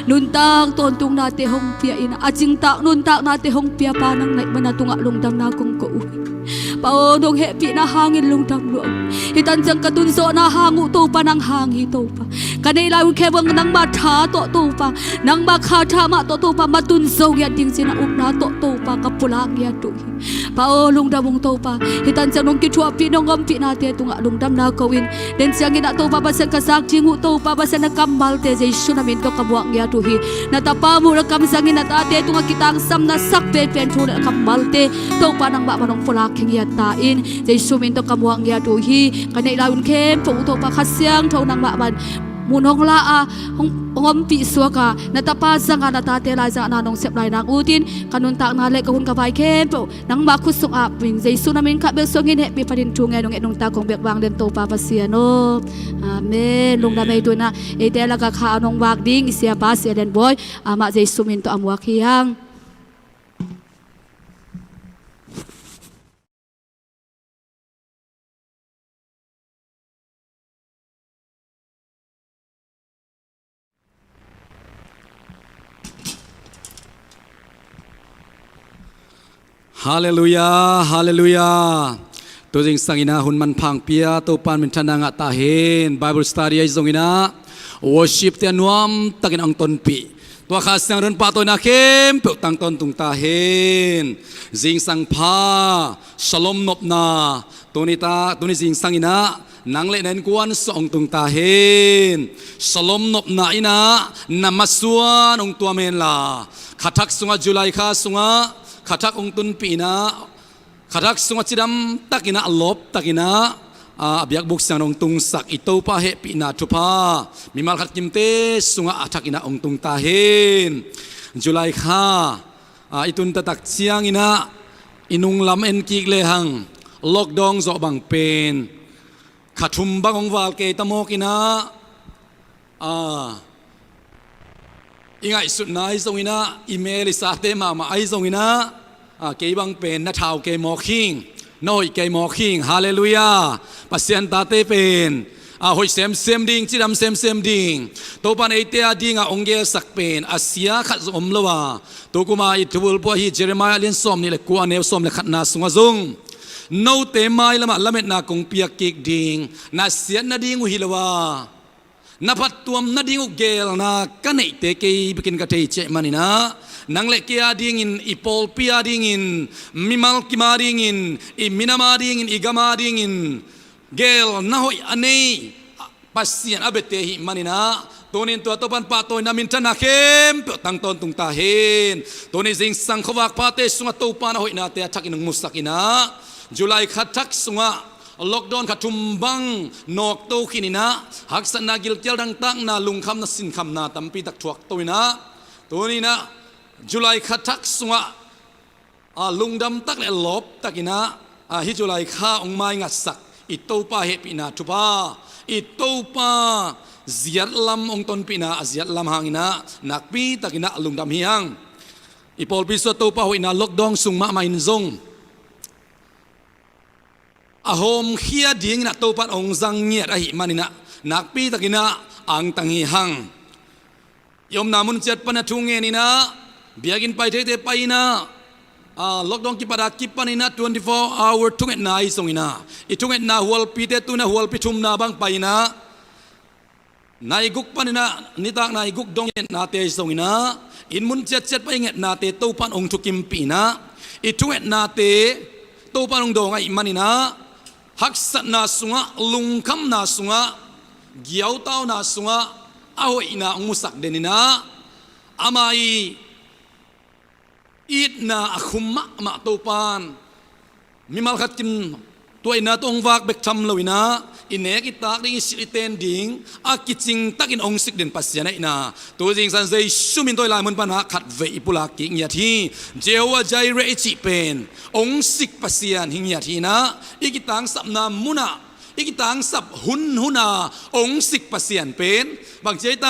nuntak tawntungnate hong pia in, a cingtak nuntaknate hong piapa nang na hih manin na tungah lungdamna kong ko uh hi. Pa aw, nong hehpihna hangin lungdam lua ung. Hih tanciang ka tunzawhna hang uh Topa nang hang hi Topa. Ka neih lai hun khempeuh nangma tha tawh Topa, nangma kha tha mah tawh Topa, matun zo ngiat ding cih na upna tawh Topa ka pulak ngiat uh hi. Pa aw, lungdam ung Topa. Hih tanciang nong kithuahpih nong ompihnate tungah lungdamna ko in, den ciangin ah Topa Pasian ka zak ding uh Topa Pasian na kammalte Jesu na min tawh ka muak ngiat uh hi. Na tapa muhna kam zangin na tate tungah kitangsam na sak penpen thu le kammalte Topa nangmah man hong pulak khe ngiat ta in, Jesu min tawh ka muak ngiat uh hi. Ka neih lai hun khempeuh uh Topa Kha Siangtho nangmah man mun hong la a, hong, hong ompih suak a, na tapa zangah na tate lai zangah na nong sep lai nang utin, ka nuntakna le ka hun ka vai khempeuh nangmah khut sungah pia in, Jesu na min khat bek suangin hehpih phatin thu ngen ung e. Nungta kong bek vang den Topa Pasian aw. Amen. Lungdam ei. Tu-in ah eite lakah kha a nong vak ding i siapa Sia Lian Bawi, amah Jesu min tawh a muak hi hang. Halleluiah, halleluiah. Tu zingsang in ah hun manpha hong pia Topa in minthanna ngah ta hen. Bible study ahi zongin ah, worship te a nuamtakin hong tonpih, tua Kha Siangtho in pahtawina khempeuh tang tawntung ta hen. Zingsang pha, shalom nopna. Tuni ta, tuni zingsang in ah nang le na innkuan sungah hong tung ta hen. Shalom nopna in ah na masuan hong tuam henla, kha thak sungah, July kha sungah kha thak hong tunpih in ah, kha thak sungah cidamtakin ah, lawptakin ah, a, a biakbuk siangtho hong tungsak i Topa hehpihna thupha mimal khat kimte sungah a thakin ah hong tung ta hen. July kha, a, i tun taktak ciangin ah i nunglam en kik lehang, lockdown zawh bang pen kha thum bang hong val kei ta mawk in ah, a, i ngaihsutna ahi zongin ah, i mel i sate mahmah ahi zongin ah, a, kei bang pen na thau kei mawk hing, na hoih kei mawk hing. Halleluiah. Pasian tate pen, a, hoih semsem ding, cidam semsem ding. Topa in eite a dingah hong gelsak pen a sia khat zong om lo a, tu kuma i thubulphuh ahi Jeremiah lian sawmnih le kua, a neu sawm le khatna sungah zong, note mailamah lametna kong piak kik ding, na siat nading uh hi lo a, na phattuam nading uh geelna ka neihte kei bekin ka thei ciah ahih manin ah, nang le kei a dingin, i pawlpi a dingin, mimal kim a dingin, i minam a dingin, i gam a dingin geelna hoih a nei Pasian a biate ahih manin ah, tunin tua Topa in pahtawina, minthanna khempeuh tang tawntung ta hen. Tuni zingsang khuavak phate sungah Topa in a hoihnate a thakin hong musak in ah, July kha thak sungah lockdown kha thum bang nawkto khin in ah, haksatna, gilkial, dangtakna, lungkhamna, sinkhamna tampi tak thuakto in ah, tuni in ah July kha thak sungah, a, lungdam tak le lawptakin ah, a, hih July kha hong maingatsak i Topa hehpihna thupha, i Topa ziatlam hong tonpihna a ziatlam hangin ah nakpitakin ah lungdam hi hang. I pawlpi sungah Topa hoihna lockdown sung mahmah in zong a hawmkhia dingin ah Topa in hong zang ngiat ahih manin ah nakpitakin ah angtang hi hang. I omna mun ciat pan a thu ngen in ah, biakinn pai theite pai in ah, a, lockdown kipat a kipan in ah twenty-four hour thungetna ahi zongin ah, i thungetna hualpite tu in ah hualpi thumna bang pai in ah, nai guk panin ah nitak nai guk dong i ngetnate ahi zongin ah, inn mun ciatciat pan i ngetnate Topa in hong thukimpih in ah, i thungetnate Topa in hong dawng ahih manin ah, haksatna sungah, lungkhamna sungah, giautauna sungah a hoihna hong musak den in ah, ama i itna a khum mahmah Topa in mimal khat kim tua itna tawh hong vak bek tham lo in ah, i nek i tak ding, i silh i ten ding a kicing takin hong sik den Pasian ahihna tu zingsang Jesu min tawh hih lai mun pan ah khatvei i pulak kik ngiat hi. Jehovah Jireh i cih pen hong sik Pasian hi ngiat hi in ah, i kitangsapna munah, i kitangsap hunhun a hong sik Pasian pen, bang ci hiam cih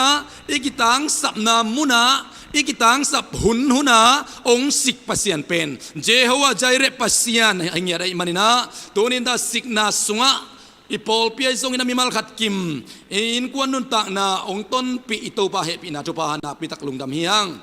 leh, i kitangsapna munah, i kitangsap hunhun a hong sik Pasian pen Jehovah Jireh Pasian hi ngiat ahih manin ah, tunin ta sikna sungah, i pawlpi ahi zongin ah, mimal khat kim, i innkuan nuntakna hong tonpih i Topa hehpihna thupha nakpi tak lungdam hi hang.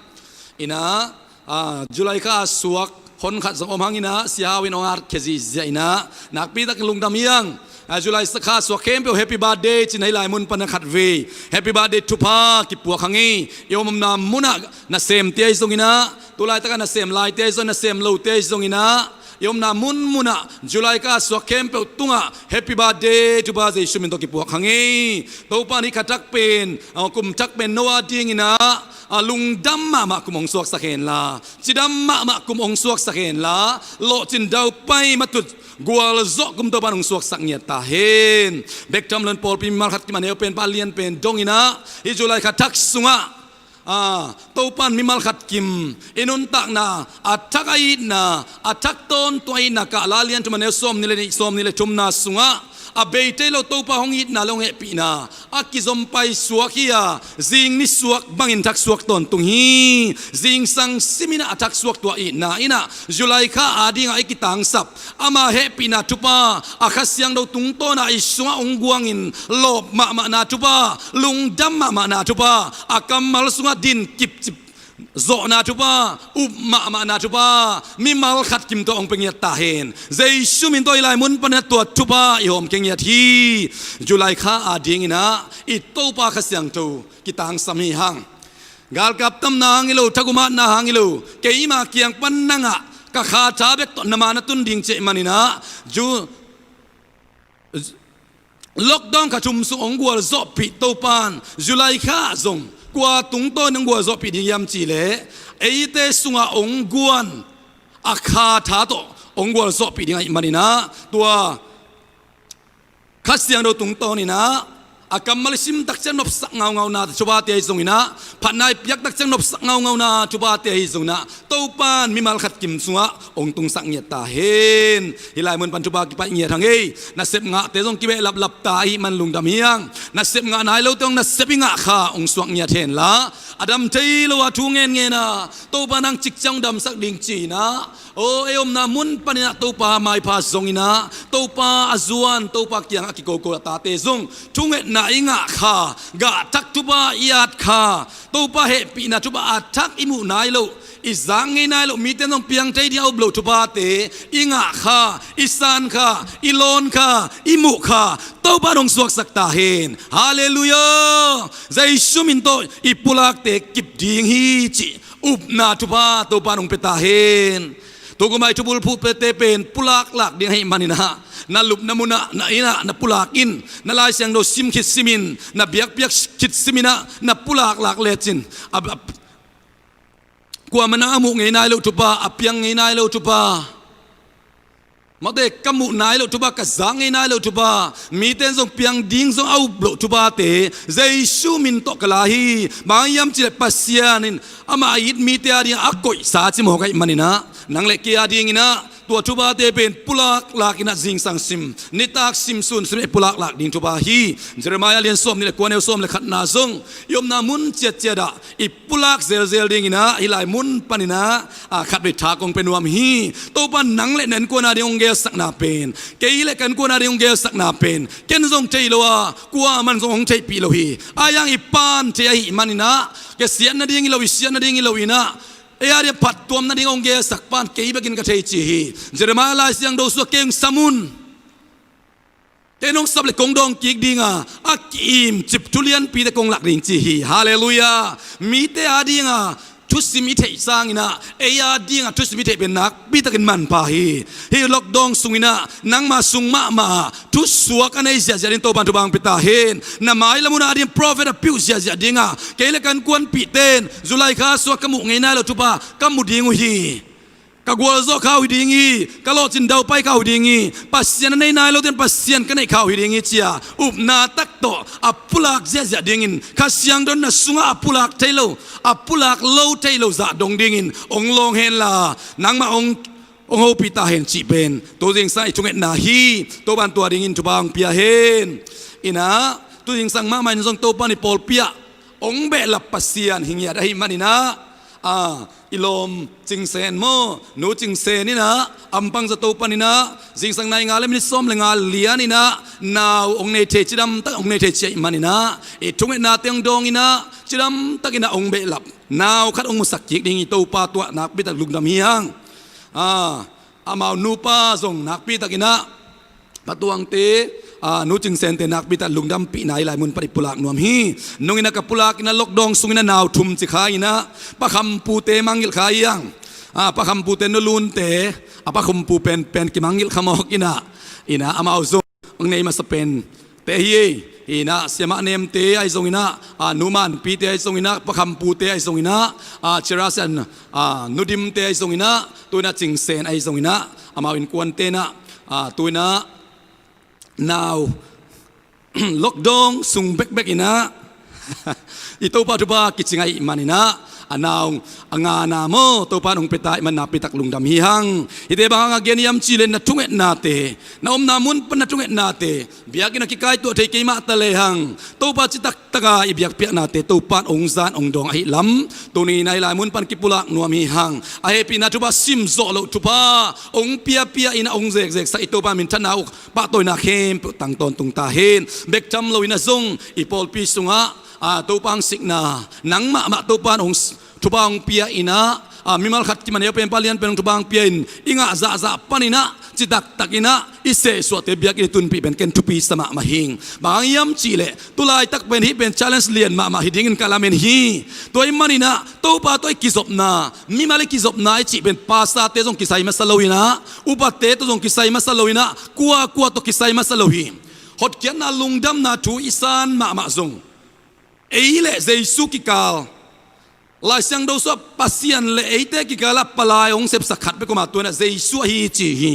In ah, a, July kha suak hon khat zong om hang in ah, Sia Hau in hong at khia zihziah in ah, nakpi takin lungdam hi hang. A, July kha suak khempeuh happy birthday ci-in ah hih lai mun pan ah khatvei happy birthday thupha kipuak hang ei. I om omna munah nasemte ahi zongin ah, tu laitak a nasem laite ahi zong, nasem lote ahi zongin ah, i omna munmun ah July kha suak khempeuh tungah happy birthday thupha Jesu min tawh kipuak hang ei. Topa in hih kha thak pen, a, kum thak pen no a dingin ah, a, lungdam mahmah kum hong suaksak henla, cidam mahmah kum hong suaksak henla, lawhcin daupai matut gualzawh kum Topa in hong suaksak ngiat ta hen. Bek tham loin pawlpi mimal khat kim a neu pen pan a lian pen dong in ah, hih July kha thak sungah, a, Topa in mimal khat kim i nuntakna a thak, a itna a thak tawntung a itna, Kahla lian thum a neu sawmnih le nih, sawmnih le thumna sungah, a bei thei lo Topa hong itna le hong hehpihna a kizom paisuak hi a, zing nisuak bangin thaksuak tawntung hi. Zingsang simin ah a thaksuak tua itna in ah, July kha a dingah i kitangsap, ama hehpihna thupha, a Kha Siangtho tungtawn ah i sungah hong guangin lawp mahmahna thupha, lungdam mahmahna thupha, a kammal sungah din kipcip zawhna thupha, up mahmahna thupha, mimal khat kim tawh hong pia ngiat ta hen. Jesu min tawh hih lai mun panin ah tua thupha i hawm kei ngiat hi. July kha adingin ah i Topa Kha Siangtho kitangsam hi hang. Galkap tamna hang hi lo, thagum atna hang hi lo, keima kiang pan nang ah ka kha tha bek tawh na ma na tun ding ci ahih manin ah, Ju- lockdown kha thum sung hong gualzawhpih Topa in July kha ah zong kua tungtawn in hong gualzawhpih ding hiam cih leh, eite sungah hong guan a kha tha tawh hong gualzawhpih ding ahih manin ah, tua Kha Siangtho tungtawn in ah, a kammal i sim tak ciang nopsak ngaungauna thuphate ahi zongin ah, phatna i piak tak ciang nopsak ngaungauna thuphate ahi zongin ah, Topa in mimal khat kim sungah hong tungsak ngiat ta hen. Hih lai mun pan thupha kipaih ngiat hang ei. Nasep ngahte zong kibehlaplap ta ahih man lungdam hi hang. Nasep ngah nai lote hong nasep i ngah kha hong suak ngiat hen la, a dam thei lo a thu ngenngen a, Topa nang cikciang hong damsak ding ci-in ah, aw, ei omna mun panin ah Topa maipha zongin ah, Topa a zuan, Topa kiangah a kikoko a tate zong thungetna i ngah kha, gah thak thupha i at kha, Topa hehpihna thupha a thak i muh nai loh, i zak ngei nai loh, mite in zong piang thei ding a up loh thuphate i ngah kha, i san kha, i lawn kha, i muh kha, Topa in hong suaksak ta hen. Halleluiah. Jesu min tawh i pulakte kip ding hi cih upna thupha Topa in hong pia ta hen. Tukum a i thubulphuhte pen pulak lak ding ahih manin ah, na lupna mun ah, na inn ah na pulak in. Na Lai Siangtho sim khit simin, na biakpiak khit simin ah na pulak lak lecin, a, a, kuamah in a muh ngei nai loh thupha, a piang ngei nai loh thupha, mate, ka muh nai loh thupha, ka zak ngei nai loh thupha, mite in zong piang ding zong a up loh thuphate Jesu min tawh ka la hi. Bang hiam cih leh Pasian in amah a it mite ading a koihsa ci mawk ahih manin ah, nang le kei adingin ah tua thuphate pen pulak lak in ah, zingsang sim, nitak sim, sun sim i pulak lak ding thupha hi. Jeremiah lian sawmnih le kua, neu sawm le khatna zong, i omna mun ciatciat ah i pulak zelzel dingin ah hih lai mun panin ah, a, khatvei tha kong pia nuam hi. Topa in nang le na innkuan ading hong gelsakna pen, kei le ka innkuan ading hong gelsakna pen ken zong thei lo a, kuamah in zong hong theihpih lo hi. Ahi hang i pa'n thei ahih manin ah, ka siat nading hi lo, i siat nading hi lo in ah, ei ading phattuam nading hong gelsak pa'n kei bekin ka thei ci hi. Jeremiah Lai Siangtho sungah kei hong sam un, kei nong sap le kong dawng kik ding a, a ki-im cip thu lianpite kong lak ding ci hi. Halleluiah. Mite ading a thusim i theih sangin ah, ei ading a thusim i theih pen nakpi takin manpha hi. Hih lockdown sungin ah nangma sung mahmah ah thusuak a nei ziahziah ding Topa in thupha hong pia ta hen. Na mailam hun ading prophet a piuh ziahziah ding a, kei le ka innkuanpihte in July kha sungah ka muh ngei nai loh thupha ka mu ding uh hi. Ka gualzawh kha uh hi ding hi, ka lawhcin daupai kha uh hi ding hi, Pasian a nei nai lote in Pasian ka neih kha uh hi ding hi ci-a upna tak tawh a pulak ziahziah dingin, Kha Siangtho in na sungah a pulak thei lo, a pulak lo thei lo zah dong dingin hong lawng hen la, nangmah hong, hong hopih ta hen cih pen tu zingsang i thungetna hi. Topa in tua dingin thupha hong pia hen. In ah, tu zingsang mahmah in zong Topa in i pawlpi ah hong behlap Pasian hi ngiat ahih manin ah, a, i lawm Cing Sen maw, Nu Cing Sen in ah, Ampang zato panin ah, zingsang nai nga le minit sawm le nga lianin ah nau hong nei thei, cidam tak hong nei thei ci ahih manin ah, i thungetnate hong dawngin ah, cidam takin ah hong behlap, nau khat hong musak kik ding hi. Topa tua nakpi tak lungdam hi hang. A, amau nupa zong nakpi takin ah, Pa Tuangte, a, Nu Cing Sente nakpi tak lungdampihna hih lai mun pan i pulak nuam hi. Nungin ah ka pulak in ah lockdown sungin ah nau thum ci kha in ah, Pa Kham Pute mangngilh kha hi hang. A, Pa Kham Pute, Nu Lunte, a, Pa Kham Pu pen, pen kimangngilh kha mawk in ah, in ah amau zong hong nei masa pen te hi ei. Hi in ah Siamah Nemte ahi zongin ah, a, Nu Manpite ahi zongin ah, Pa Kham Pute ahi zongin ah, a, Chira Sian, a, Nu Dimte ahi zongin ah, tu in ah Cing Sen ahi zongin ah, amau innkuante in ah, a, tu in ah nau lockdown sung bekbek in ah i Topa thupha kicing ahih manin ah, a nau a ngana maw, Topa in hong pia ta ahih man nakpi tak lungdam hi hang. Hihte bang hang a gen hiam cih leh na thungetnate, na omna mun pan na thungetnate, biakinn ah kikaituah thei kei mah ta lehang, Topa citak taka i biakpiaknate Topa in hong zan hong dawng ahih lam tuni in ah hih lai mun pan kipulak nuam hi hang. A hehpihna thupha, sim zawh loh thupha hong piapia in ah hong zekzeksak i Topa minthanna uh pahtawina khempeuh tang tawntung ta hen. Bek tham loin ah zong i pawlpi sungah, a, Topa hong sikna, nang mahmah Topa in hong s-, thupha hong pia in ah, a, mimal khat kiman a, penpa lianpen hong thupha hong pia in, i ngah zahzah panin ah, citaktakin ah i sehsuahte biakinn i tunpih pen ken thupi sa mahmah hing. Bang hang hiam cih leh, tu laitak pen hih pen challenge lian mahmah hi dingin ka lamen hi. Tua ahih manin ah Topa tawh i kizopna, mimal i kizopna i cih pen pastorte zong kisai masa lo in ah, upate tawh zong kisai masa lo in ah, kuakua tawh kisai masa lo hi. Hotkhiatna, lungdamna thu i san mahmah zong, ei le Jesu kikal, Lai Siangtho sungah Pasian le eite kikal ah palai hong sepsak khat bek om a, tua in ah Jesu ahi ci hi.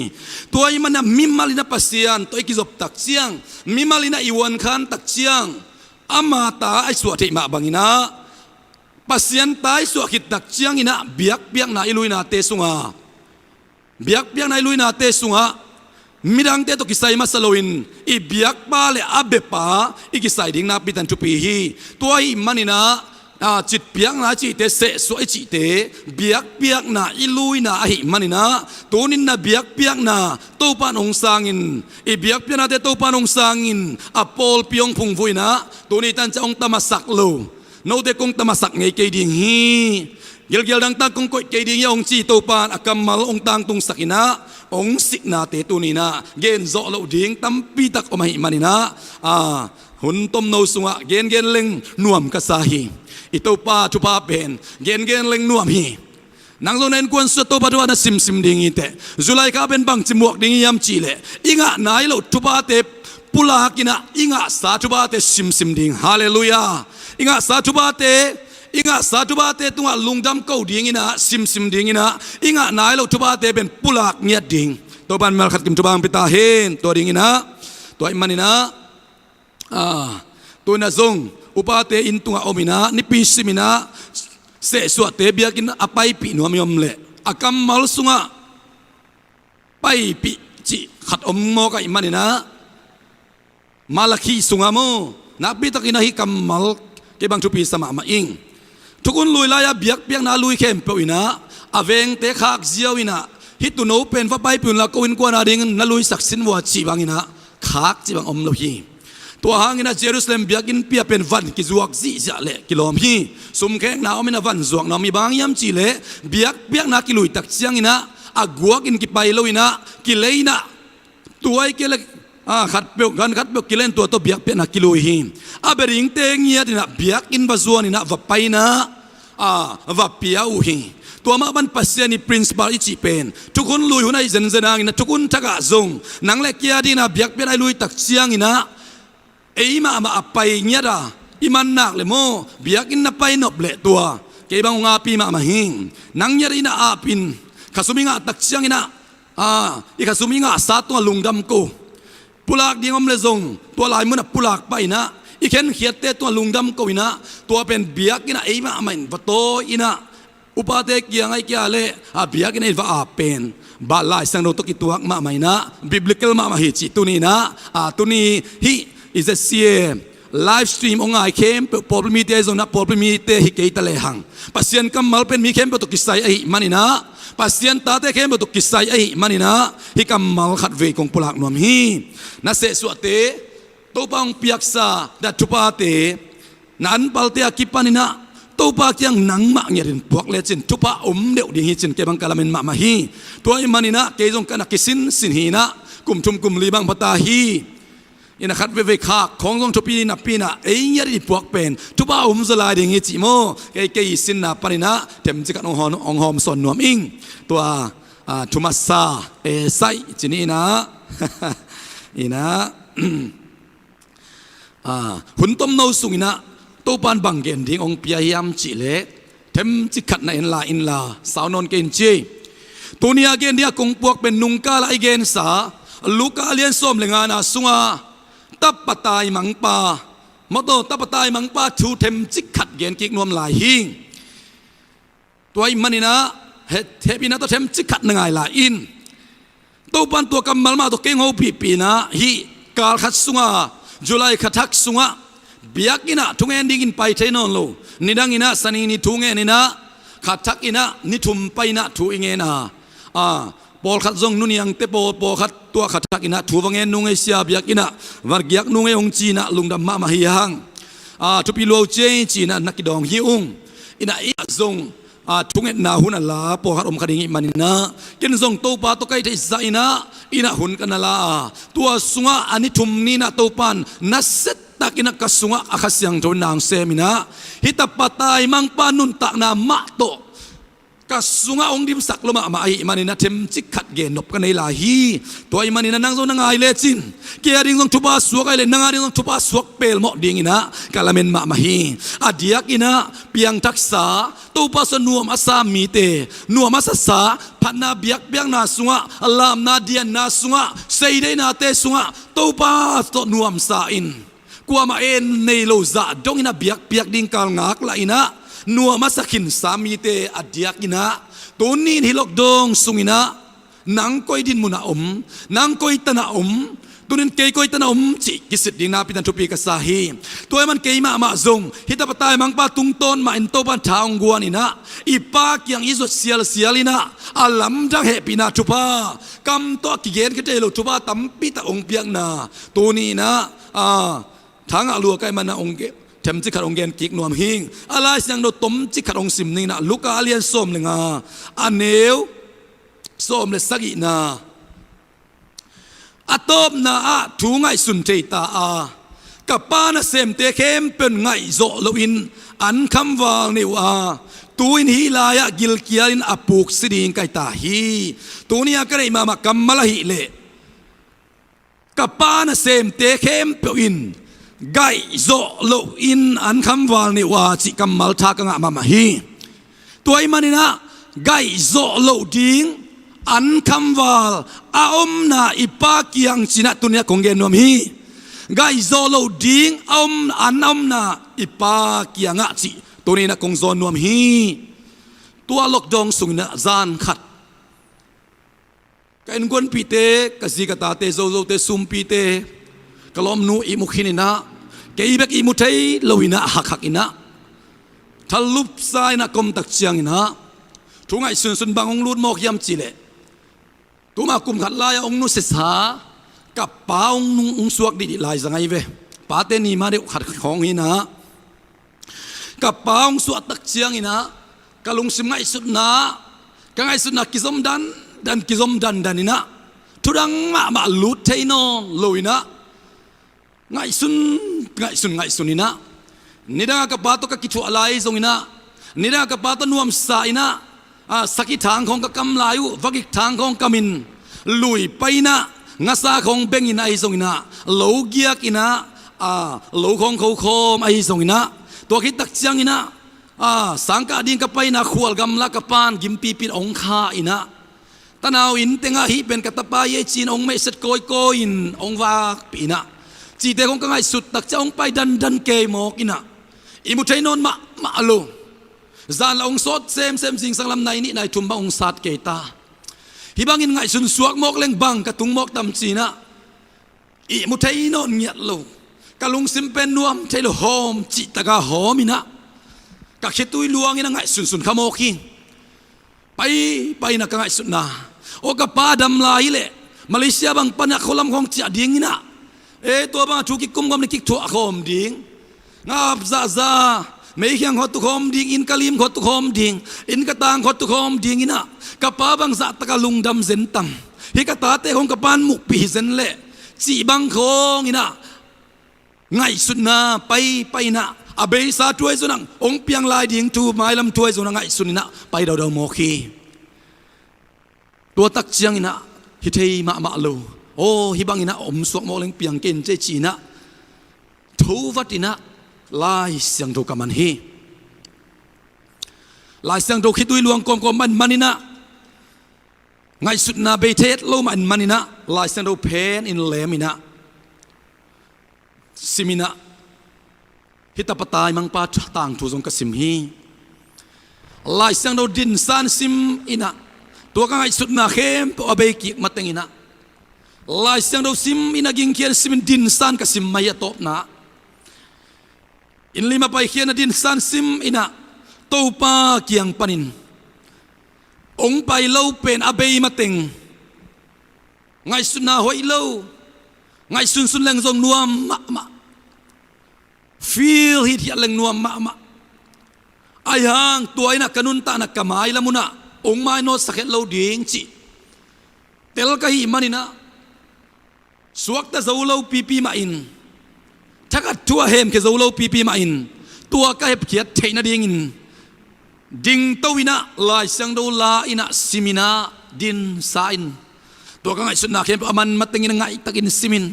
Tua ahih manin ah mimal in ah Pasian tawh i kizop tak ciang, mimal in ah i uankhan tak ciang, ama ta a i suah theih mah bangin ah, Pasian ta i suah khit tak ciangin ah biakpiakna i luinate sungah, biakpiakna i luinate sungah midangte tawh kisai masa loin i biakpa le a biapa i kisai ding nakpi takin thupi hi. Tua ahih manin ah, a, citpiakna cihte, sehsuah i cihte, biakpiakna i luina ahih manin ah, tuni in ah biakpiakna Topa in hong sangin, i biakpiaknate Topa in hong sangin, a pawlpi hong phungvuh in ah, tuni tan ciang hong tamasak lo, note kong tamasak ngei kei ding hi, gilkial dangtak kong koih kei ding hi, a hong ci Topa in a kammal hong tangtungsak in ah, hong siknate tuni in ah genzawh loh ding tampi tak om ahih manin ah, a, hun tomno sungah gengen leng nuam ka sa hi. I Topa thupha pen gengen leng nuam hi. Nang zong na innkuan sungah Topa thupha na simsim ding hi teh. July kha pen bangci muak ding hiam cih leh, i ngah nai loh thuphate pulak in ah, i ngahsa thuphate simsim ding. Halleluiah. I ngahsa thuphate, i ngahsa thuphate tungah lungdam ko ding in ah, simsim ding in ah, i ngah nai loh thuphate pen pulak ngiat ding. Topa in mimal khat kim thupha hong pia ta hen. Tua ding in ah, tua ahih manin ah, a, tu in ah zong upate inn tungah om in ah, nipi sim in ah, sehsuahte biakinn a paipih nuam i om leh, a kammal sungah paipih cih khat om mawk ahih manin ah, Malakhi sungah maw, nakpi takin ah hih kammal kei bang thupi sa mahmah ing. Thukhun lui lai-a biakpiakna a lui khempeuh in ah, a vengte khak ziau in ah, hih tuuno pen va paipih unla, ko innkuan adingin na luisak sin vua, cih bangin ah khak cih bang om lo hi. Tua hangin ah Jerusalem biakinnpi ah pen van kizuak zihziah leh kilawm hi. Sumkhekna om in ah van zuakna om hi. Bang hang hiam cih leh, biakpiakna kilui tak ciangin ah, a guakin kipai lo in ah, kilei in ah, tua hi kei leh, a, khatpeuh, gan khatpeuh kilei in tua tawh biakpiakna kilui hi. A bia dingte ngiat in ah biakinn va zuan in ah va pai in ah, a, va pia uh hi. Tua mah bang Pasian i principle i cih pen, thukhun lui hun ahih zenzen hangin ah, thukhun thak ah zong nang le kei adingin ah biakpiakna i lui tak ciangin ah, ei mahmah a pai ngiat a i man nak leh maw, biakinn na pai nop leh tua kei bang hong api mahmah hi. Nang ngiat in ah ap in, khasum i ngah tak ciangin ah, a, i khasum i ngahsa tungah lungdam ko. Pulak ding om leh zong tua lai munah pulak pah in ah, i khenkhiatte tungah lungdam ko in ah, tua pen biakinn ah ei mahmah in va tawi in ah, upate kiangah, ei kiangah leh, a, biakinn ah i va ap pen, bang Lai Siangtho tawh kituak mahmah in ah, biblical mahmah hi cih tuni in ah, a, tuni hih i Z C A live stream hong ngai khempeuh, pawlpi mite ahi zongin ah, pawlpi mite hi kei ta lehang, Pasian kammal pen mi khempeuh tawh kisai ahih manin ah, Pasian tate khempeuh tawh kisai ahih manin ah, hih kammal khatvei kong pulak nuam hi. Na sehsuahte, Topa hong piaksa na thuphate, na anpalte a kipan in ah, Topa kiang nangmah ngiatin puak lecin thupha om deuh ding hi cin kei bang ka lamen mahmah hi. Tua ahih manin ah kei zong ka na kisinsin hi in ah, kum thum kum li bang pha ta hi. In ah khat veivei khak khawng zong thupi napi in ah, ei ngiat i puak pen thupha om zaw lai ding hi cih maw, kei, kei i sinna panin ah themcik khat hong hawm, hong hawm sawn nuam ing. Tua, a, thu masa, e, sai ci ni in ah, in ah, a, hun tomno sungin ah Topa in bang gen ding hong pia hiam cih leh, themcik khat na en lai inla, sau nawn kei in ci. Tuni a gen ding a kong puak pen nungkal ah i gensa Luka a lian sawm le ngana sungah tapa taimangpa, mawtaw, tapa taimangpa thu themcik khat gen kik nuam lai hi. Tua ahih manin ah, heh, hehpihna tawh themcik khat na ngai lai in. Topa in tua kammal mah tawh kei hong hopihpih in ah, hih kal khat sungah, July kha thak sungah, biakinn ah thungen dingin pai thei nawn lo. Nidangin ah Sani ni thu ngen in ah, kha thak in ah ni thum pai in ah thu i ngen a, a, pawlkhat zong nuniangte pawl, pawlkhat tua kha thak in ah thu va ngen nung ei sia, biakinn ah va giak nung ei hong ci in ah lungdam mahmah hi hang. A, thupi lua uh ci ei ci in ah na kidawng hi ung. Inah, inah zong, a, thungetna hun a la pawlkhat om kha ding ih maninah, ken zong Topa tawh ka hih theih zah inah, inah hun ka na la a, tua sungah a ni thum ni inah Topa in nasettakinah ka sungah a Kha Siangtho in nang sem inah, hih tapa taimangpa nuntakna mah tawh ka sungah hong dimsak lua mahmah ahih maninah themcik khat gen nop ka nei lai hi. Tua ih maninah nang zong na ngai lecin, kei a ding zong thupha suak ahih leh nang a ding zong thupha suak pelmawh dinginah ka lamen mahmah hi. A diakinah piangthaksa, Topa sungah nuam a sa mite, nuam a sasa, phatna biakpiakna sungah, lamna dianna sungah, seideihnate sungah Topa tawh nuamsa in, kuamah en nei lo zah dongin a biakpiak ding kal ngak lah inah nuam a sa khinsa mite a diakinah, tuni in hih lockdown sunginah nang koi dinmunah om, nang koi tanah om, tunin kei koi tanah om cih kisit ding nakpi takin thupi ka sa hi. Tua ih man kei mahmah zong hih tapa taimangpa tungtawn mahin Topa in tha hong guan inah, i Pa kiang i zuat sialsial inah, a lamdang hehpihna thupha, kam tawh a kigen khia thei lo thupha tampi tak hong piakna, tuni inah, a, thangah lua ka ih manah hong ge-, themcik khat hong gen kik nuam hing. A Lai Siangtho tomcik khat hong sim ning inah, Luka a lian sawm le nga, a neu sawm le sagihna. A tawpna ah thu ngaihsun thei ta a, ka Pa nasemte khempeuh in ngaihzawh loin an khamval nei uh a, tu-in hih lai-ah gilkialin a puksi ding ka hi ta hi. Tuni-a ka neih mahmah kammal ahih leh, ka Pa nasemte khempeuh in ngaihzawh loin an khamval nei uh a cih kammal tha ka ngah mahmah hi. Tua ih maninah ngaihzawh loh ding, an khamval a omna i Pa kiang ci-inah tuni-ah kong gen nuam hi. Ngaihzawh loh ding a om, an a omna i Pa kiangah cih tuni-inah kong zawn nuam hi. Tua lockdown sunginah zan khat ka innkuanpihte, ka zi ka tate, zozote, sumpite, ka lawmnu ihmu khin inah, kei bek ihmu thei lo inah, hakhak inah, thalupsa inah ka om tak cianginah, thu ngaihsunsun bang hong lut mawk hiam cihleh, tuma kum khat lai-a hong nusiasa ka pa hong nung, hong suak dihdih lai zang ahi ve. Pate ni mah deuh khat khawng hi inah, ka pa hong suah tak cianginah, ka lungsim ngaihsutna, ka ngaihsutna kizom dandan, kizom dandan inah, thudang mahmah lut thei nawn lo inah, ngaihsun, ngaihsun, ngaihsun inah, nidangah ka pa tawh ka kithuah lai zonginah, nidangah ka pa tawh nuamsa inah, a, sakhi thang khawng ka kam lai uh, vagik thang khawng kamin, lui pai inah, ngasa khawng bengin ahi zonginah, lo giak inah, a, lo khawng khokhawm ahi zonginah, tua khit tak cianginah, a, sangkah ding ka pai inah, khual gamla ka pan gimpipi in hong kha inah, tanau inn tengah hih pen ka tapa hi ei ci-in hong meihset kawikawi in hong vakpih inah, cihte khawng ka ngaihsut tak ciang hong pai dandan kei mawk inah, ihmu thei nawn mahmah lo. Zan lah hong sawt semsem, zingsang lam nai nih nai thum bang hong sat kei ta. Hih bangin ngaihsun suak mawk leng bang ka tung mawk tam ci-inah, ihmu thei nawn ngiat lo. Ka lungsim pen nuam thei lo, hawm cih taka hawm inah, ka khitui luang inah ngaihsunsun kha mawk hi. Pai, pai inah ka ngaihsutna, aw, ka pa dam lai hileh Malaysia bang panah khualam khawng ciah dinginah, e, tua bangah thu kikum khawm, ni kik thuah khawm ding, ngap zahzah, meikhiang khawng tu khawm ding, inn ka lim khawng tu khawm ding, inn ka tang khawng tu khawm dinginah, ka pa bang zahtaka lungdam zen tam, hih ka tate khawng ka pan mukpih hi zen leh, cih bang khawng inah, ngaihsutna pai, pai inah, a beisa thu ahi zonah hong piang lai ding thu, mailam thu ahi zonah ngaihsun inah pai daudau mawk hi. Tua tak cianginah hi thei mahmah lo. Aw, hih banginah om suak mawk leng piang kei in ci-inah, tho vat inah Lai Siangtho ka man hi. Lai Siangtho khitui luang kawmkawm man, man inah, ngaihsutna bei thei et lo mah in man inah, Lai Siangtho phen in lem inah, sim inah, hih tapa taimangpa tangthu zong ka sim hi. Lai Siangtho dinsan sim inah, tua ka ngaihsutna khempeuh a bei kik mateng inah, Lai Siangtho sim inah, gingkhian sim in dinsan ka sim mai a tawpna. Inn lim a paikhiatna dinsan sim inah, Topa kiang panin hong pai lo pen a bei mateng, ngaihsutna hoih lo, ngaihsunsun leng zong nuam mahmah, feel hithiat leng nuam mahmah. A Ahi hang tua in ah ka nuntakna ka mailam un ah hong mainawt sak het lo ding cih tel ka hih manin ah, suakta zo lo pipi mah in, thakhat thu ah hemkhia zo lo pipi mah in, tua ka hepkhiat theih nadingin dingto in ah Lai Siangtho la in ah sim in ah dinsa in, tua ka ngaihsutna khempeuh a man matengin a ngaihtakin sim in,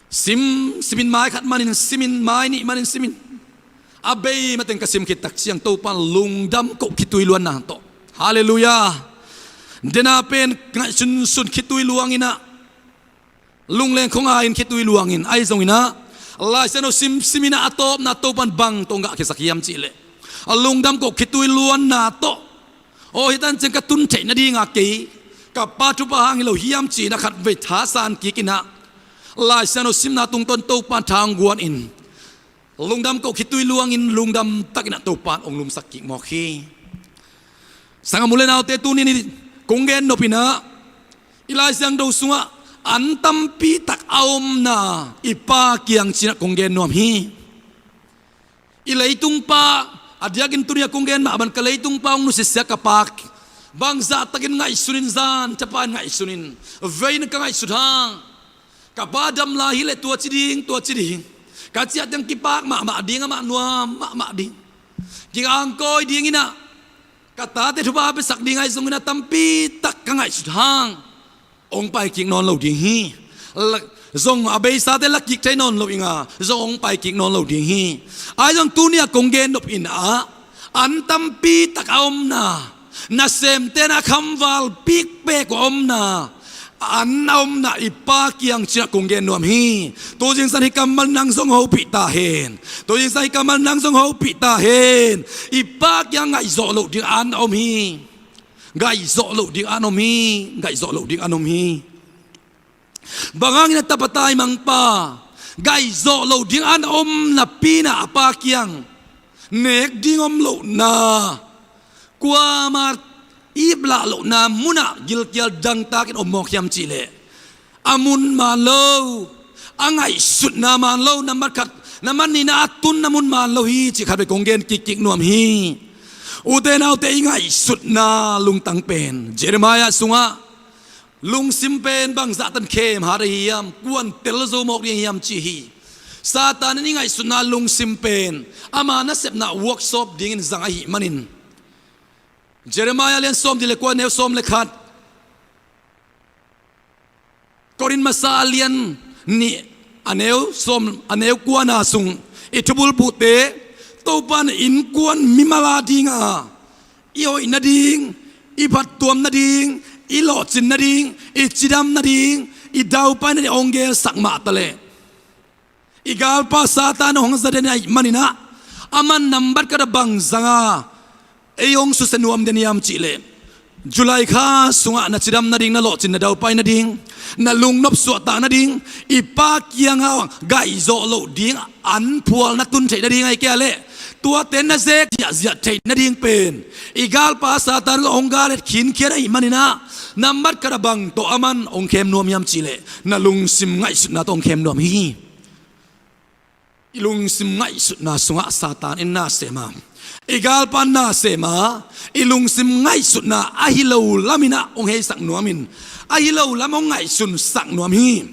sim, sim in, mai khat manin sim in, mai nih manin sim in. A bei mateng ka sim khit tak ciang Topa'n lungdam koh khitui luanna tawh, halleluiah, dena pen ngaihsunsun khitui luang in ah, lungleng khuangai in khitui luang in, ahi zongin ah Lai Siangtho sim, sim in ah a tawpna Topa'n bang tawh hong gahkhiasak hiam cih leh, a lungdam koh khitui luanna tawh, aw, hih tan ciang ka tun theih nading a kei ka Pa thupha hang hi lo hiam ci in ah khatvei thasan kik in ah, Lai Siangtho simna tungtawn Topa tha hong guan in, lungdam koh khitui luang in lungdam takin ah Topa'n hong lumsak kik mawk hi. Sanggam u le naute, tuni-in kong gen nop in ah, i Lai Siangtho sungah an tampi tak a omna i Pa kiang ci in ah kong gen nuam hi. I leitung pa, a diakin tuni-a kong gen mah bang, ka leitung pa hong nusia ka Pa, bangzah takin ngaihsun in, zan thapa in ngaihsun in, vei in ka ngaihsut hang, ka Pa dam lai hi leh tua ci ding, tua ci ding ka cih ciang kipak mahmah ding, amah nuam mahmah ding. Kingangkawi ding in ah, ka tate thupha piasak ding ahi zongin a tampi tak ka ngaihsut hang hong pai kik nawn lo ding hi. La, zong a beisate la kik thei nawn lo ing a, zong hong pai kik nawn lo ding hi. Ahi zong tuni-a kong gen nop in ah, an tampi tak a omna, nasemte na khamval pikpek a omna, an a omna i Pa kiang ci in ah kong gen nuam hi. Tu zingsang hih kammal nang zong hopih ta hen. Tu zingsang hih kammal nang zong hopih ta hen. I Pa kiang ngaihzawh loh ding an a om hi. Ngaihzawh loh ding an om hi. Ngaihzawh loh ding an om hi. Bang hangin a tapa taimangpa ngaihzawh loh ding an a om napi-in ah a Pa kiang nek ding om lohna, kuamah iplah lohna munah gilkial dangtakin om mawk hiam cih leh, a mun maan lo, a ngaihsutna maan lo, nambat khat, nambat nihna a tunna mun maan lo hi cih khatvei kong gen kikkik nuam hi. Ute naute, i ngaihsutna lungtang pen Jeremiah sungah lungsim pen bangzah tan khem hat ahi hiam, kua'n tel zo mawk ding hiam cih hi. Satan in i ngaihsutna lungsim pen ama nasepna workshop dingin zang ahih manin, Jeremiah lian sawmnih le kua, neu sawm le khat, Korin masa a lian nih, a neu sawm, a neu kuana sung i thubulphuhte, Topa'n innkuan mimal a dinga i hoih nading, i phattuam nading, i lawhcin nading, i cidam nading, i daupai nading hong gelsak mah taleh, i galpa Satan hong za den ahih manin ah, aman nambat khat a bang zanga ei hong susia nuam den hiam cih leh, July kha sungah na cidam nading, na lawhcin, na daupai nading, na lungnop suahtak nading, i Pa kiangah gaihzawh loh ding an phual na tun theih nading ahih kei leh, tuate na zek ziahziah theih nading pen i galpa Satan hong gal et khinkhian ahih manin ah, nambat khat a bang tawh aman hong khem nuam hiam cih leh, na lungsim ngaihsutna tawh hong khem nuam hi. I lungsim ngaihsutna sungah Satan in na sem a, i galpa na sem a, i lungsim ngaihsutna ahi lo lamin ah hong heisak nuamin, ahi lo lam hong ngaihsunsak nuam hi.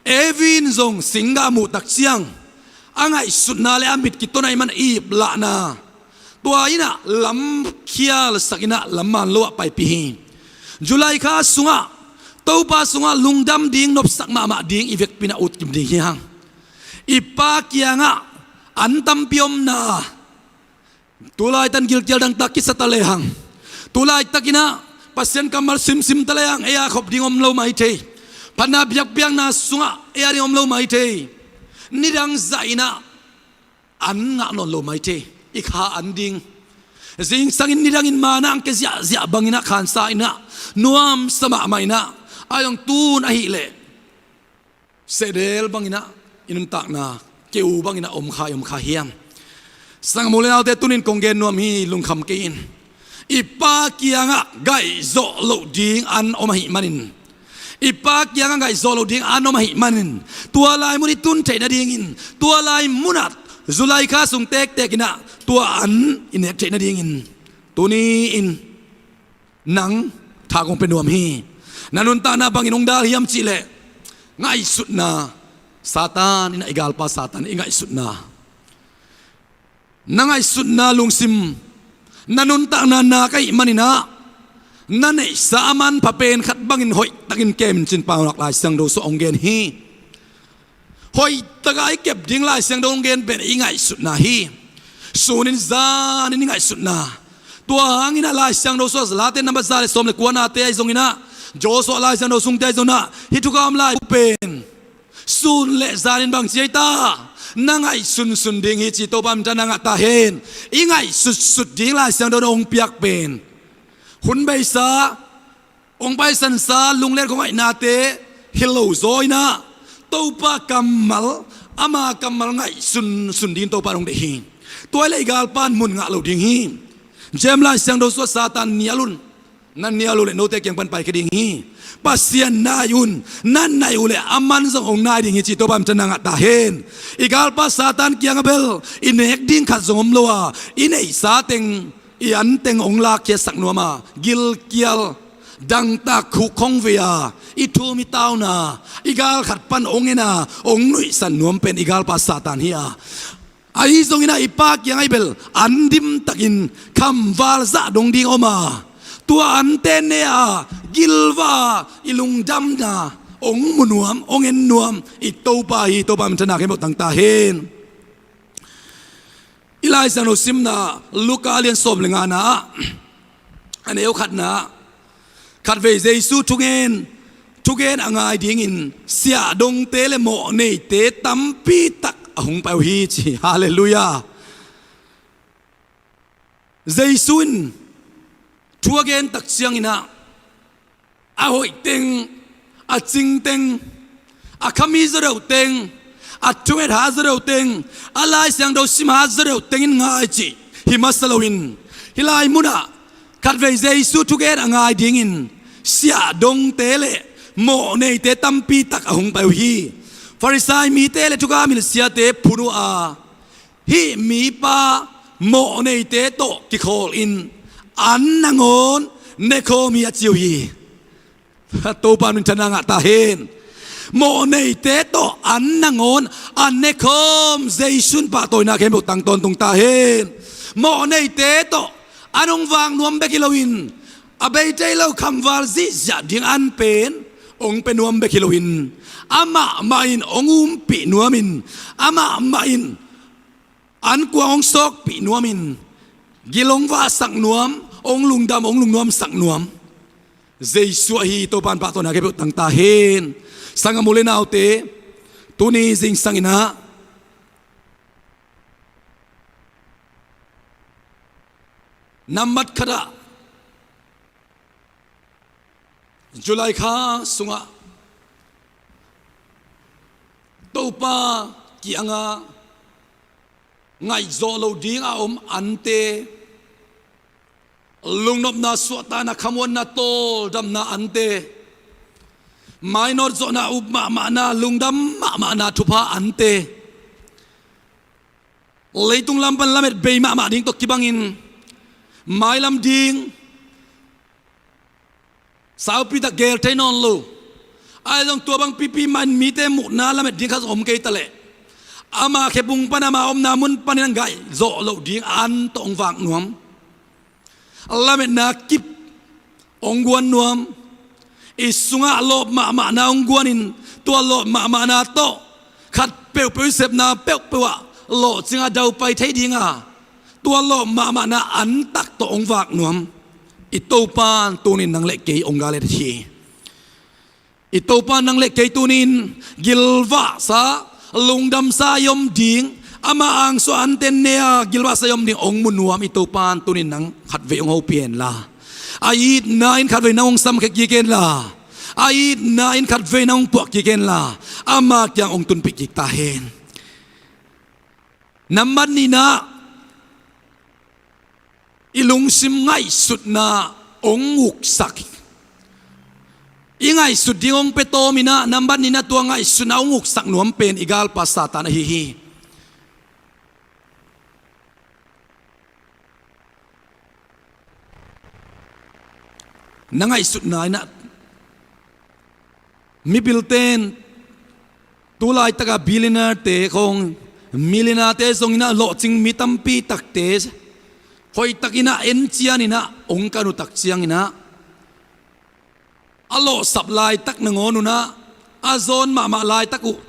Evi in zong singgah muh tak ciang a ngaihsutna le a mit kiton ahih man iplahna, tua in ah lam khialsak in ah lam maan lo ah paipih hi. July kha sungah Topa sungah lungdam ding, nopsak mahmah ding i vekpi-in ah ut kim ding hi hang. I Pa kiangah an tampi omna, tulaitan gilkial dangtak kisa ta lehang, tulaitakin ah Pasian kammal simsim ta lehang ei a khop ding om lo maithei. Phatna biakpiakna sungah ei a ding om lo maithei. Nidang zah in ah an ngah nawn lo maithei. I kha an ding. Zingsangin nidangin manang kia ziahziah bangin ah khansa in ah nuamsa mahmah in ah, a zong tun ahih leh sehdel bangin ah i nuntakna keu bangin ah om kha, om kha hiam? Sanggam u le naute, tuni-in kong gen nuam hi, lungkham kei in. I Pa kiangah gaihzawh loh ding an om ahih manin, i Pa kiangah gaihzawh loh ding an om ahih manin, tua lai mun i tun theih nadingin, tua lai munah July kha sung tektek in ah Tua an i nek theih nadingin tuni-in nang tha kong pia nuam hi. Na nuntakna bangin hong dal hiam cihleh ngaihsutna, Satan in ah, i galpa Satan i ngaihsutna, na ngaihsutna lungsim, na nuntakna nak ahih manin ah na neihsa a manpha pen khat bangin hoihtakin kem in cin pau nak Lai Siangtho sungah hong gen hi. Hoihtak a i kep ding Lai Siangtho hong gen pen i ngaihsutna hi. Sunin zanin i ngaihsutna. Tua hangin ah Lai Siangtho sungah Late number za le sawm le kuanate ahi zongin ah, Joshua Lai Siangtho sungte ahi zongin ah, hih thukham lai pen sun le zanin bang ci ei ta, na ngaihsunsun ding hi ci Topa min thang a ngah ta hen. I ngaihsutsut ding Lai Siangtho na hong piak pen hun beisa, hong paisansa, lunglet khuangaih nate hi lo zaw in ah, Topa kammal, ama kammal ngaihsunsun dingin Topa in hong deih hi. Tua hi leh i galpa in mun ngah lo ding hi. James Lai Siangtho sungah Satan nial un, na nial uh leh note kiang pan paikhia ding hi. Pasian nai un, na nai uh leh aman zong hong nai ding hi ci Topa min thang a ngah ta hen. I galpa Satan kiangah bel i nek ding khat zong om lo a, i neihsa teng, i an teng hong lakkhiatsak nuam a, gilkial, dangtak, khukkhong vei a, i thum i tauna, i gal khat pan hong en a, hong nuihsan nuam pen i galpa Satan hi a. Ahi zongin ah i Pa kiangah i bel an dimtakin khamval zah dong ding om a, tua ante ne a, gilvah a, i lungdamna hong mu nuam, hong en nuam i Topa hi. Topa min thang a khempeuh tang ta hen. I Lai Siangtho simna Luka lian sawm le ngana ah, a neu khatna ah, khatvei Jesu thugen, thugen a ngai dingin siahdongte le mawhneite tampi tak a hong pai uh hi ci. Halleluiah. Jesu in thu a gen tak ciangin ah, a hoih teng, a cing teng, a khami zaw deuh teng, a thunget hat zaw deuh teng, a Lai Siangtho sim hat zaw deuh teng in ngai cih hi masa loin, hih lai munah khatvei Jesu thugen a ngai dingin siahdongte le mawhneite tampi tak a hong pai uh hi. Farisai mite le thukham hilh siate phun uh a, hih mipa mawhneite tawh kikhawl in an nangawn nekhawm hi a ci uh hi. Topa min thang a ngah ta hen. Mawhneite tawh an nangawn a nekhawm Jesu in pahtawina khempeuh tang tawntung ta hen. Mawhneite tawh an hong vak nuam bek hi loin, a bei thei lo khamval zihziah ding an pen hong pia nuam bek hi loin, amah mah in hong umpih nuamin, amah mah in an kuang hong sawkpih nuamin, gil hong vahsak nuam, hong lungdam, hong lungnuamsak nuam Jesu ahi. Topa in pahtawina khempeuh tang ta hen. Sanggam u le naute, tuni zingsang in ah nambat khat ah July kha sungah Topa kiangah ngaihzawh loh ding a om ante, lungnopna, suahtakna, khamuanna, tawldamna ante, mainawt zawhna, up mahmahna, lungdam mahmahna thupha ante, leitung lam pan lamet bei mahmah ding tawh kibangin mailam ding saupi tak gel thei nawn lo. Ahi zong tua bang pipi mah in mite muhna lamet ding khat zong om kei ta leh, ama khebung pan, ama omna mun panin a ngaihzawh loh ding an tawh hong vak nuam. Lametna kip hong guan nuam. I sungah lawp mahmahna hong guanin, tua lawp mahmahna tawh khat peuhpeuh i sepna peuhpeuh ah lawhcing a daupai thei ding a, tua lawp mahmahna antak tawh hong vak nuam i Topa in tunin nang le kei hong gal et hi. I Topa in nang le kei tunin gilvahsa, lungdamsa i om ding, ama angsuah anten ne a gilvahsa i om ding hong mu nuam i Topa in tunin nang khatvei hong hopih hen la, a itna in khatvei nang hong samkhia kik hen la, a itna in khatvei nang hong puah kik hen la, ama kiang hong tunpih kik ta hen. Nambat nihna, i lungsim ngaihsutna hong uksak. I ngaihsut ding hong pia tawm in ah, nambat nihna tua ngaihsutna hong uksak nuam pen i galpa Satan ahi hi. Na ngaihsutna in ah, mipilte in tu laitaka billionaire-te khawng, millionaire-te zong in ah lawhcing mi tampi takte hoihtakin ah encian in ah hong kan uh tak ciangin ah, a lawhsap laitak nangawn un ah, a zawn mahmah laitak uh,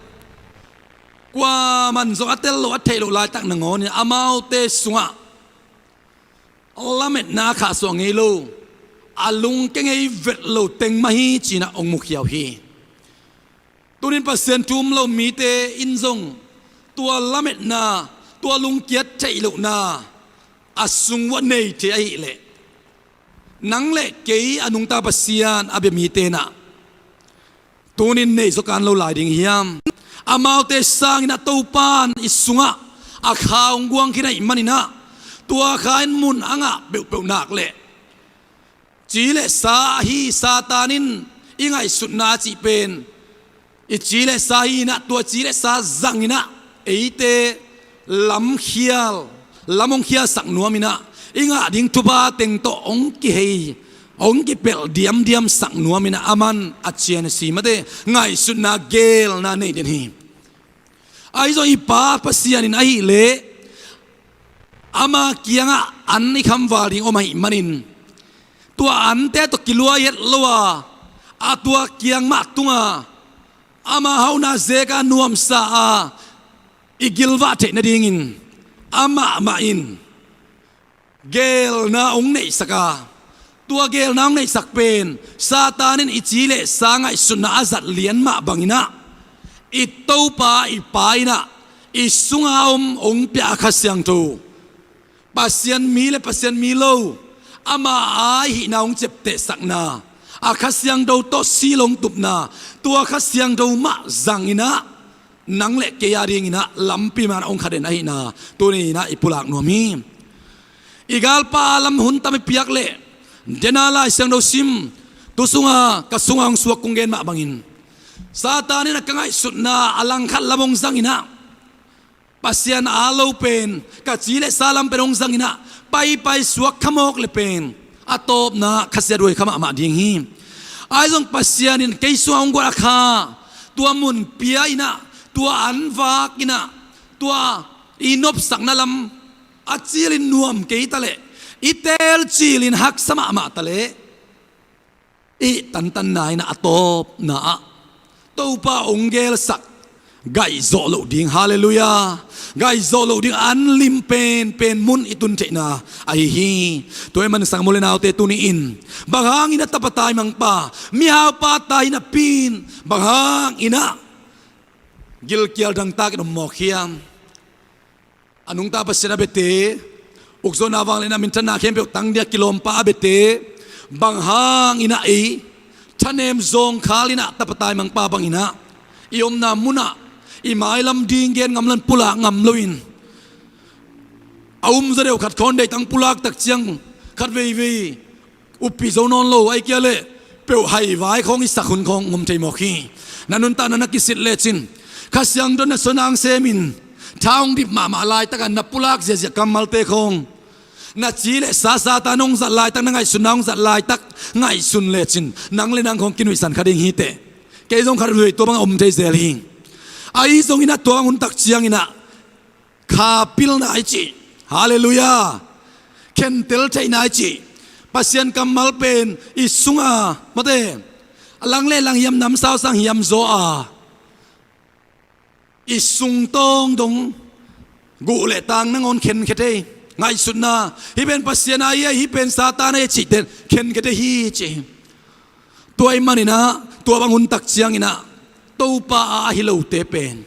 kuaman zong a tel loh, a theih loh laitak nangawn in ah, amaute sungah lametna a khahsuah ngei lo, a lungkia ngei vet lo teng mah hi ci-in ah hong mukhia uh hi. Tunin Pasian thu um lo mite in zong tua lametna, tua lungkiat theih lohna a sung uah nei thei ahih leh, nang le kei a nungta Pasian a bia mite in ah tunin nei zaw kan lo lai ding hiam? Amaute sangin ah Topa in i sungah a kha hong guang khin ahih manin ah, tua kha in mun a ngah peuhpeuh nak leh, ci le sa ahi Satan in i ngaihsutna a cih pen, i ci le sa hi in ah, tua ci le sa zangin ah eite lamkhial, lam hong khialsak nuam in ah, i ngah ding thupha teng tawh hong kihei, hong kipelh diamdiamsak nuam in ah, aman a cian a si mate ngaihsutna, geelna nei den hi. Ahi zong i Pa Pasian in ahih leh, ama kiangah an i khamval ding om ahih manin, tua ante tawh kiluai het lo a, a tua kiang mah tunga ama hauhna zeka nuamsa a i gilvah theih nadingin amah mah in geelna hong neihsak a, tua geelna hong neihsak pen Satan in i ci le sa ngaihsutna a zat lian mah bangin ah, i Topa i Pa in ah i sunga om hong pia a Kha Siangtho, Pasian mi le Pasian mi lo, ama a i hihna hong ciaptehsakna, a Kha Siangtho tawh seal hong tupna, tua Kha Siangtho mah zangin ah nang le kei a dingin ah lampi man hong khaden ahihna tuni in ah i pulak nuam hi. I galpa a lam hun tam i piak leh, dena Lai Siangtho sim, tu sunga ka sunga hong suak kong gen mah bangin, Satan in a ka ngaihsutna a langkhat lam hong zangin ah, Pasian a lo pen, ka ci le sa lam pen hong zangin ah, paipai suak kha mawk le pen, a tawpna Kha Siangtho kha mahmah ding hi. Ahi zong Pasian in kei sungah hong guan a kha, tua mun pia in ah, tua an vak in ah, tua i nopsakna lam a cilin nuam kei ta leh, i teel cilin haksa mahmah ta leh, i tantanna in ah a tawpna ah Topa hong geelsak, gaihzawh loh ding, halleluiah, gaihzawh loh ding an lim penpen mun i tun theihna ahi hi. Tua ahih manin sang mawle naute, tuni in bang hangin ah tapa taimangpa, mihaupa taina pin bang hangin ah gilkial dangtakin om mawk hiam? A nungta Pasian a biate, ukzawhna, vangliatna, minthanna khempeuh tang ding a kilawmpa a biate, bang hangin ah ei thanem zawngkhal in ah tapa taimangpa bangin ah i omna munah i mailam ding gen ngam lo in, pulak ngam loin, a um zaw deuh khat khawng deih tang pulak tak ciang khat veivei uppi zo nawn lo, ahih kei leh peuh haivai khawng i sak hun khawng om thei mawk hi. Na nuntakna na kisit lecin, Kha Siangtho na suan hang semin, tha hong dip mahmah laitakin na pulak ziahziah kammalte khawng, na ci le sa, Satan hong zat laitak, na ngaihsutna hong zat laitak ngaihsun lecin, nang le nang khawng kinuihsan kha ding hi teh. Kei zong khat veivei tua bang a om thei zel hi. Ahi zongin ah tua bang hun tak ciangin ah kha pilna i cih, halleluiah, khentel theihna i cih, Pasian kammal pen i sunga, mate, a lang le lang hiam, namsau sang hiam zaw a, i sungtawng dong guh le tang nangawn khenkhia thei, ngaihsutna, hih pen Pasian a hi, hih pen Satan a hi cihte khenkhia thei hi ci hi. Tua ahih manin ah tua bang hun tak ciangin ah Topa a ahi lote pen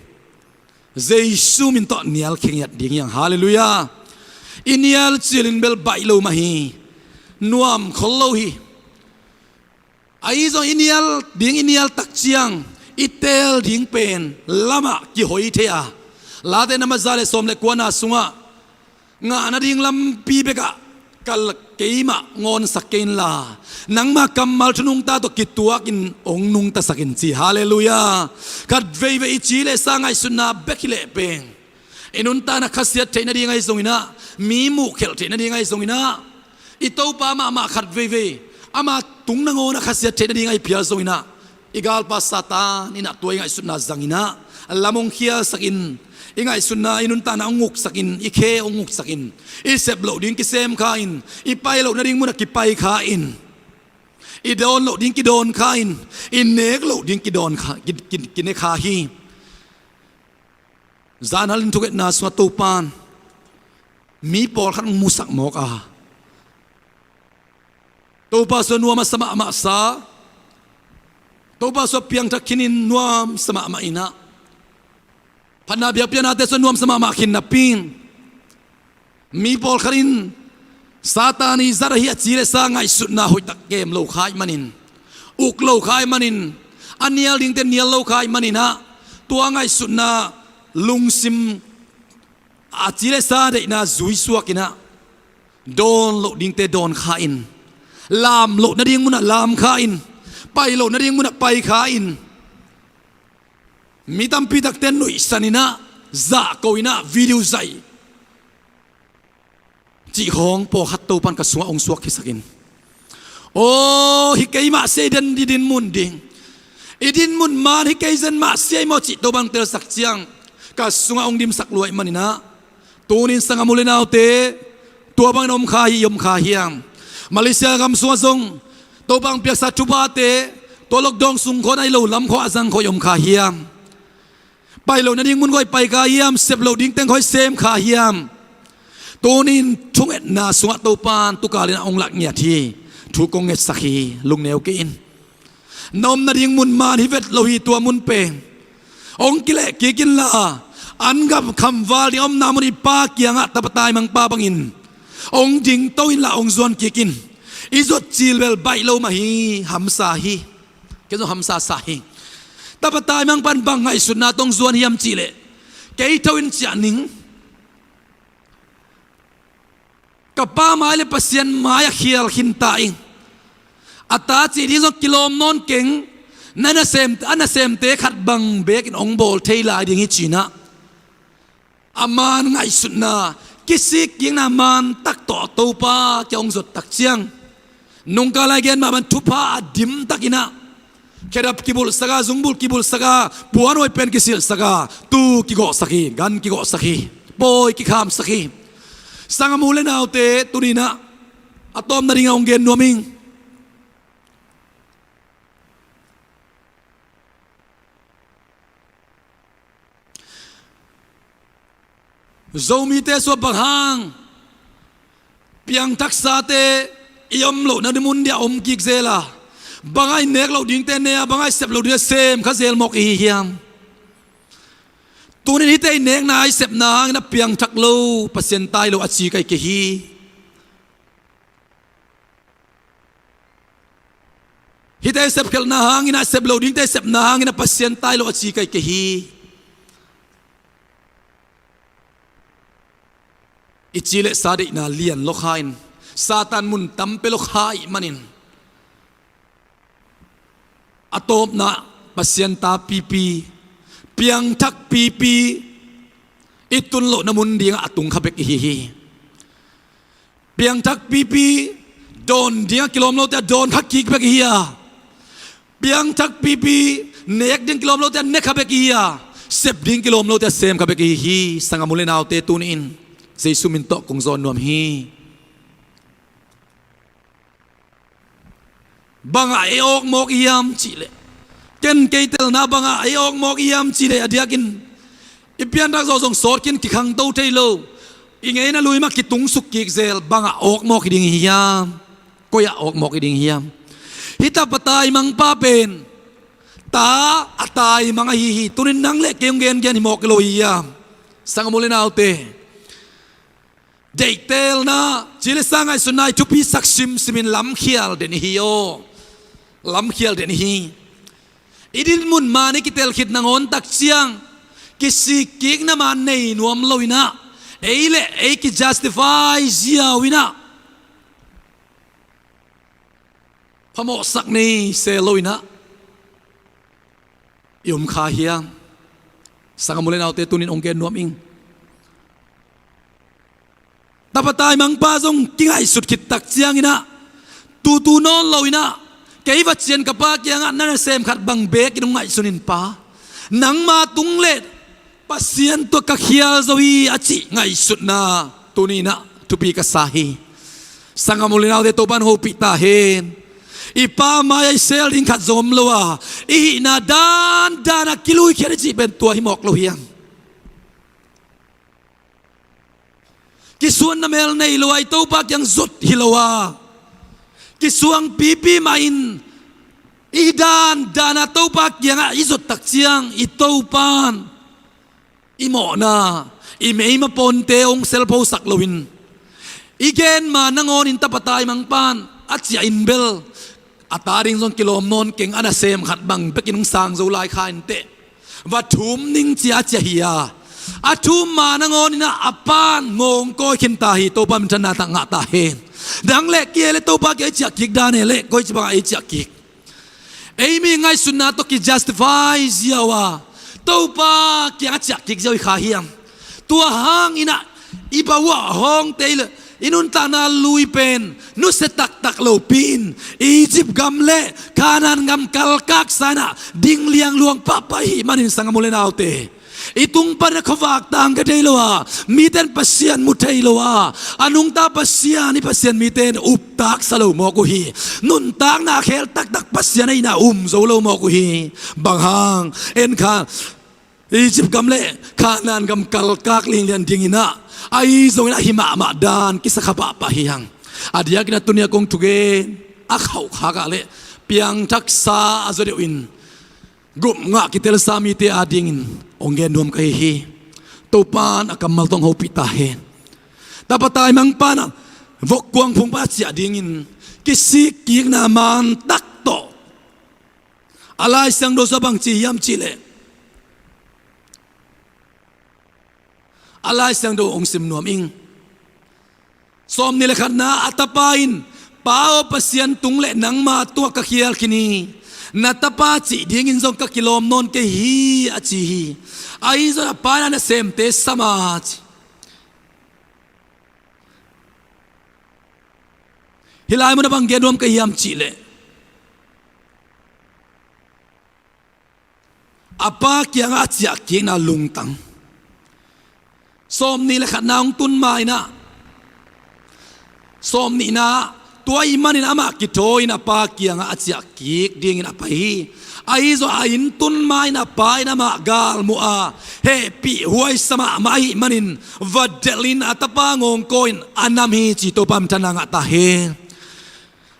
Jesu min tawh nial khengiat ding hi hang. Halleluiah. I nial cilin bel baih lo mah hi. Nuam khol lo hi. Ahi zong i nial ding, i nial tak ciang i teel ding pen lamah kihoi thei a, Late na maza le sawm le kuana sungah ngah nading lampi bekah ka keimah ngawnsak kei inla, nangma kammal thu nungta tawh kituakin hong nungtasak in ci. Halleluiah. Khat veivei i ci le sa ngaihsutna bek hi leh pen, i nuntakna khasiat theih nading ahi zongin ah, mi muhkhelh theih nading ahi zongin ah, i Topa mahmah khat veivei ama tung nangawn a khasiat theih nading a i phial zongin ah, i galpa Satan in ah tua i ngaihsutna zangin ah lam hong khialsakin, i ngaihsutna, i nuntakna hong nguksakin, i khe hong nguksakin, i sep loh ding kisem kha in, i pai loh nading munah kipai kha in, i dawn loh ding kidawn kha in, i nek loh ding kidawn kha, ki, ki, kine kha hi. Zanhal in thungetna sungah Topa'n mi pawlkhat hong musak mawk a, Topa sungah nuam a sa mahmah sa, Topa sungah piangthak khinin nuam sa mahmah in ah, phatna biakpiaknate sungah nuam sa mahmah khin napi in, mi pawlkhat in Satan i zat ahi a ci le sa ngaihsutna hoihtak kem lo kha ahih manin, uk lo kha ahih manin, a nial dingte nial lo kha ahih manin ah, tua ngaihsutna lungsim a ci le sa deihna zui suakin ah, dawn loh dingte dawn kha in, lam loh nading munah lam kha in, pai loh nading munah pai kha in, mi tampi takte nuihsan in ah, zahko in ah, video zaih cih khawng pawlkhat Topa'n ka sungah hong suak khisakin, aw, hi kei mah sia i din, i dinmun ding, i dinmun maan hi kei zen mah sia i maw cih Topa'n hong telsak ciang, ka sungah hong dimsak lua ahih manin ah, tuni in sanggam u le naute, tua bangin om kha hi, om kha hiam? Malaysia gam sungah zong Topa'n hong piaksa thuphate, tua lockdown sung khawng a i lo lam khawng a zang khawng i om kha hiam? Pai loh nading mun khawng i pai kha hiam? Sep loh ding teng khawng i sem kha hiam? Tuni in thungetna sungah Topa'n tukal in ah hong lak ngiat hi. Thu kong ngetsak hi, lungneu kei in. Na om nading mun maan hi vet lo hi, tua mun pen hong kileh kik inla, an gam khamval ding a omna mun i Pa kiangah tapa taimangpa bangin hong dingto inla, hong zuan kik in. I zuat cil bel baih lo mah hi, hamsa hi. Kei zong hamsa sa hi. Tapa taimangpa'n bang ngaihsutna tawh hong zuan hiam cih leh, kei tho in ciah ning, ka pa mai le Pasian mai-ah khial khinta ing. A ta cih ding zong kilawm nawn keng, na nasem, a nasemte khat bang bekin hong bawl thei lai ding hi, ci-in ah, a maan ngaihsutna, kisik kikna maan tak tawh Topa kiang hong zot tak ciang, nungkal a i gen mah bang thupha a dim takin ah, khedap kibulhsak a, zungbulh kibulhsak a, puanhuai pen kisilhsak a, tuu kigawhsak hi, gan kigawhsak hi, pawi kikhamsak hi. Sanggam u le naute, tuni in ah a tawpna dingah hong gen nuam ing. Zomite sungah bang hang piangthaksate i om lohna mun dia om kik zel a, bang hang i nek loh dingte ne a, bang hang i sep loh dingte sem kha zel mawk i hi hiam? Tuni in hihte i nekna, i sepna hangin a piangthak lo, Pasian tai lo a ci kei kei hi. Hihte i sepkhelhna hangin a, sep loh dingte i sepna hangin a Pasian tai lo a ci kei kei hi. I ci le sa deihna lian lua kha in, Satan mun tam pia lua kha ahih manin, a tawpna Pasian ta pipi, piangthak pipi i tun lohna mun dingah a tung kha bek i hi hi. Piangthak pipi, dawn dingah kilawm lote a dawn kha kik bek i hi a, piangthak pipi, nek ding kilawm lote a ne kha bek i hi a, sep ding kilawm lote a sem kha bek i hi hi. Sanggam u le naute, tuni in Jesu min tawh kong zawn nuam hi. Bangah ei awk mawk i hiam cih leh, ken kei telna bangah ei awk mawk i hiam cih leh, a diakin i pianthak zawh zong sawt khin, kikhangto thei lo. I ngeina lui mah kitung suk kik zel. Bangah awk mawk i ding i hi hiam? Koi ah awk mawk i ding i hi hiam? Hih tapa taimangpa pen ta a taimang ahi hi. Tuni in nang le kei hong gengen hi mawk i lo hi hiam? Sanggam u le naute, deihtelna, ci le sa ngaihsutna i thupisak simsim in lamkhial den i hi aw. Lamkhial den i hi. I dinmun maan i kitel khit nangawn tak ciang, kisik kikna maan nei nuam lo in ah, ei le ei kijustify ziau in ah, phamawhsak nei se lo in ah i om kha hiam? Sanggam u le naute, tuni in hong gen nuam ing. Tapa taimangpa zong kingaihsut khit tak ciangin ah, Tutu nawn lo in ah, kei va cian ka pa kiangah na nasem khat bang beek in hong ngaihsun in pa, nangma tung le Pasian tungah ka khial zo hi a cih ngaihsutna tuni in ah thupi ka sa hi. Sanggam u le naute, Topa'n hopih ta hen. I pa mai-ah i sel ding khat zong om lo a, i hihna dandan a kiluikhiat i cih pen tua hi mawk lo hiam? Kisuanna mel nei lo a, i Topa kiang zot hi lo a, kisuang pipi mah in i dandan a Topa kiangah i zot tak ciang, i Topa'n i mawhna, i meima pawnte hong selphosak loin, i gen ma nangawn in tapa taimangpa'n a ciah in bel a ta ding zong kilawm nawn keng, a nasem khat bang bekin hong sang zo lai kha inteh, va thum ning ci-a a ciah hi a, a thum ma nangawn in ah a pa'n ngawngkawi khin ta hi. Topa minthanna tangah ngah ta hen. Nang le kei le Topa kiang i ciah kik dan e le koici bangah i ciah kik? Ei mi ngaihsutna tawh ki justify ziau a, Topa kiangah ciah kik ziau i kha hiam? Tua hangin ah i bawah hawngte i le i nuntakna lui pen nusia taktak lopi in, Egypt gam le Kanaan gam kalkaksa in ah ding liangluang pahpah i hih manin, sanggam u le naute, i tung panin a khuavak tang ka thei lo a, mite in Pasian mu thei lo a, a nungta Pasian, i Pasian mite in uptaksa lo mawk uh hi. Nuntakna a khel taktak Pasian ahihna um zo lo mawk uh hi. Bang hang? En kha, Egypt gam le Kanaan gam kalkak linglian ding in ah, ahi zongin a hi mahmah dan kisa kha pahpah hi hang. A diakin ah tuni-a kong thugen a khauhkhak ah le piangthaksa a zaw deuh in gupngah kitelsa mite adingin hong gen nuam ka hi hi. Topa'n a kammal tawh hong hopih ta hen. Tapa taimangpa'n ah vokkuang phungpa ciah dingin kisikkikna mantak tawh a Lai Siangtho sung ah bang ci hiam cih leh, a Lai Siangtho hong sim nuam ing. Sawmnih le khatna, a tapa in, Pa aw, Pasian tung le nangma tungah ka khial khin hi. Na tapa cih dingin zong ka kilawm nawn kei hi, a ci hi. Ahi zongin a pa in a nasemte sam a ci. Hih lai munah bang gen nuam ka hiam cih leh, a pa kiangah a ciahkikna lungtang. Sawmnih le khatna hong tun ma-in ah, sawmnihna, tua ahih manin amah kithawi-in a pa kiangah a ciahkik dingin a pai hi. Ahi zong a inn tun ma-in a pa in amah galmuh a, hehpih huaisa mahmah ahih manin va delhin a tapa ngawngkawi-in a nam hi ci. Topa minthanna ngah ta hen.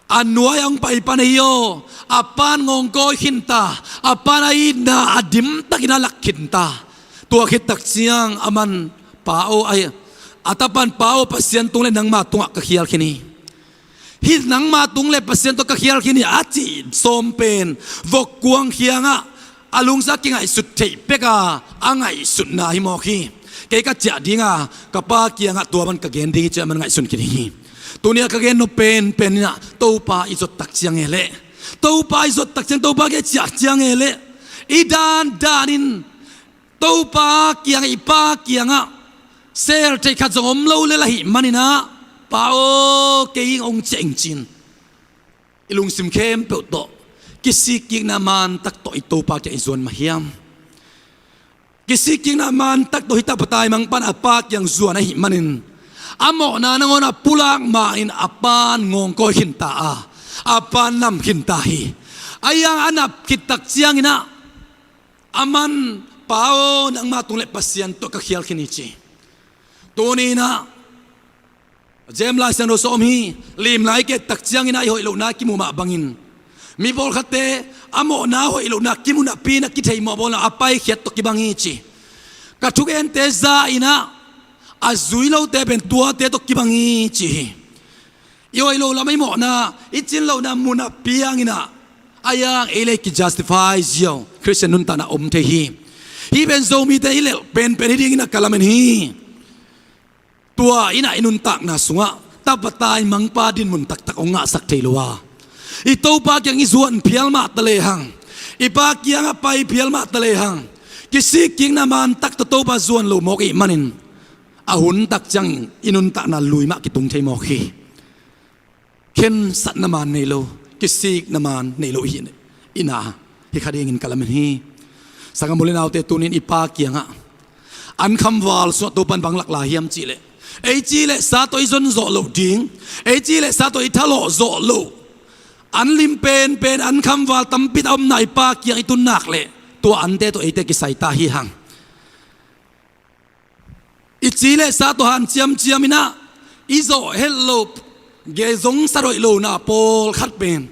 A nuai-ah hong pai pan ahi aw, a pa'n ngawngkawi khinta, a pa'n a itna a dimtakin a lak khinta. Tua khit takciang aman, Pa aw, ai, a tapa'n, Pa aw, Pasian tung le nangma tungah ka khial khin hi. Hih nangma tung le Pasian tungah ka khial khin hi a cih sawm pen vokkuang khiangah a lungsim a kingaihsut theih pek a, a ngaihsutna hi mawk hi. Kei ka ciah ding a, ka pa kiangah tua bang ka gen ding hi ci-a aman ngaihsun khin hi. Tuni-a ka gen nop penpen in ah Topa i zot takciang e leh, Topa i zot takciang, Topa kiang ciah ciang e leh, i dandan in Topa kiangah, i pa kiangah sel thei khat zong om lo lel ahih manin ah, Pa aw, kei hong ciah ing ci-in i lungsim khempeuh tawh, kisikkikna mantak tawh i Topa kiang i zuan mah hiam? Kisikkikna mantak tawh hih tapa taimangpa'n a pa kiang zuan ahih manin, a mawhna nangawn a pulak ma-in a pa'n ngawngkawi khinta a, a pa'n nam khinta hi. Ahi hang a nap khit takciangin ah, aman, Pa aw, nangma tung le Pasian tungah ka khial khin hi ci. Tuni-in ah, James Lai Siangtho sung ah om hi. Limlai kei takciangin ah i hoih lohna kimu mah bangin, mi pawlkhatte a mawhna hoih lohna kimu napi-in a kitheih mawh bawlna a paikhiat tawh kibang hi ci. Ka thugente zah-in ah a zui lote pen tuate tawh kibang hi ci hi. I hoih loh lam, i mawhna, i cin lohna mu napi-in ah, ahi hang ei le ei ki justify ziau, Khristian nuntakna om thei hi. Hih pen Zomite i lelh penpen hi dingin ah ka lamen hi. Tua in ah i nuntakna sungah tapa taimangpa dinmun taktak hong ngahsak thei lo a, i Topa kiang i zuan phial mah ta lehang, i pa kiangah pai phial mah ta lehang, kisikkikna mantak tawh Topa zuan lo mawk ahih manin, a hun takciang i nuntakna lui mah kitung thei mawk hi. khensatna man nei lo, kisikna man nei lo i hi, i na hi kha dingin ka lamen hi. Sanggam u le naute, tunin i Pa kiangah an khamval sungah Topan bang lak lai hiam cihleh, ei ci le sa tawh i zon zawh loh ding, ei ci le sa tawh i thalawh zawh loh, an lim penpen, an khamval tampi tak omna i Pa kiang i tun nak leh, tua ante tawh eite kisai ta hi hang. I ci le sa tawh hanciamciam inah i zawh het loh, gei zong sa doih lohna pawlkhat pen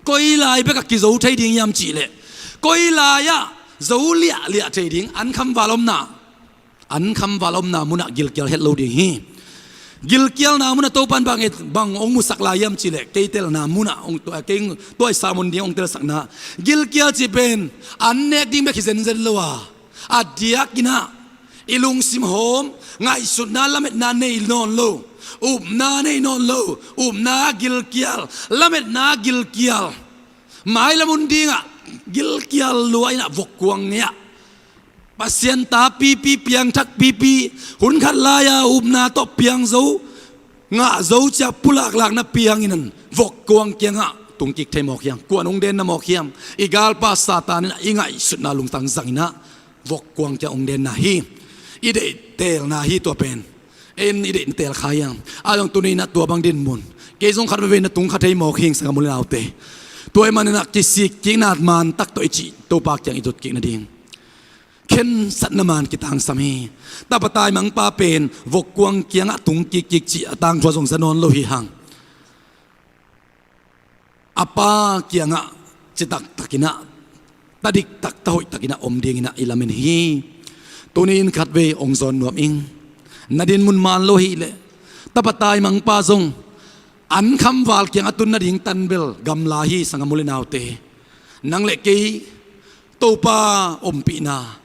koi lai bekah kizo thei ding hiam cihleh, koi lai-ah zo liahliah thei ding, an khamval omna, an khamval omna munah gilkial het lo ding hi. Gilkialna munah Topan bang, bang hong musak lai hiam cihleh, kei telna munah hong, kei tua i sermon ding hong telsakna, gilkial cih pen an nek ding bek hi zenzen lo a, a diakinah i lungsim hawm, ngaihsutna lametna nei nawn lo, upna nei nawn lo, upna gilkial, lametna gilkial, mailam hun dingah gilkial lua inah vokkuang ngei-ah, Pasian ta pipi, piangthak pipi, hun khat lai-a upna tawh piang zo, ngah zo cia pulaklakna piangin an vokkuang kiangah tungkik thei mawk hiam? Kuan hong denna mawk hiam? I galpa Satan inah i ngaihsutna lungtang zanginah vokkuang kiang hong denna hi. I deihtelna hi tua pen. En i deih na tel kha hiam? A zong tuni inah tua bang dinmun, kei zong khat veve na tung kha thei mawk hing, sanggam u le naute. Tua ahih maninah kisikkikna man tak tawh i cih Topa kiang i dotkik nading khensatna man kitangsam hi. Tapa taimangpa pen vokkuang kiangah tung kikkik cih a tangthu-ah zong za nawn lo hi hang. A Pa kiangah citaktakinah, ta diktak, ta hoihtakinah om dinginah i lamen hi. Tuni in khatvei hong zawn nuam ing. Na dinmun man lo hileh, tapa taimangpa zong an khamval kiang a tun nading tanbel gamla hi, sanggam u le naute. Nang le kei Topa ompihna,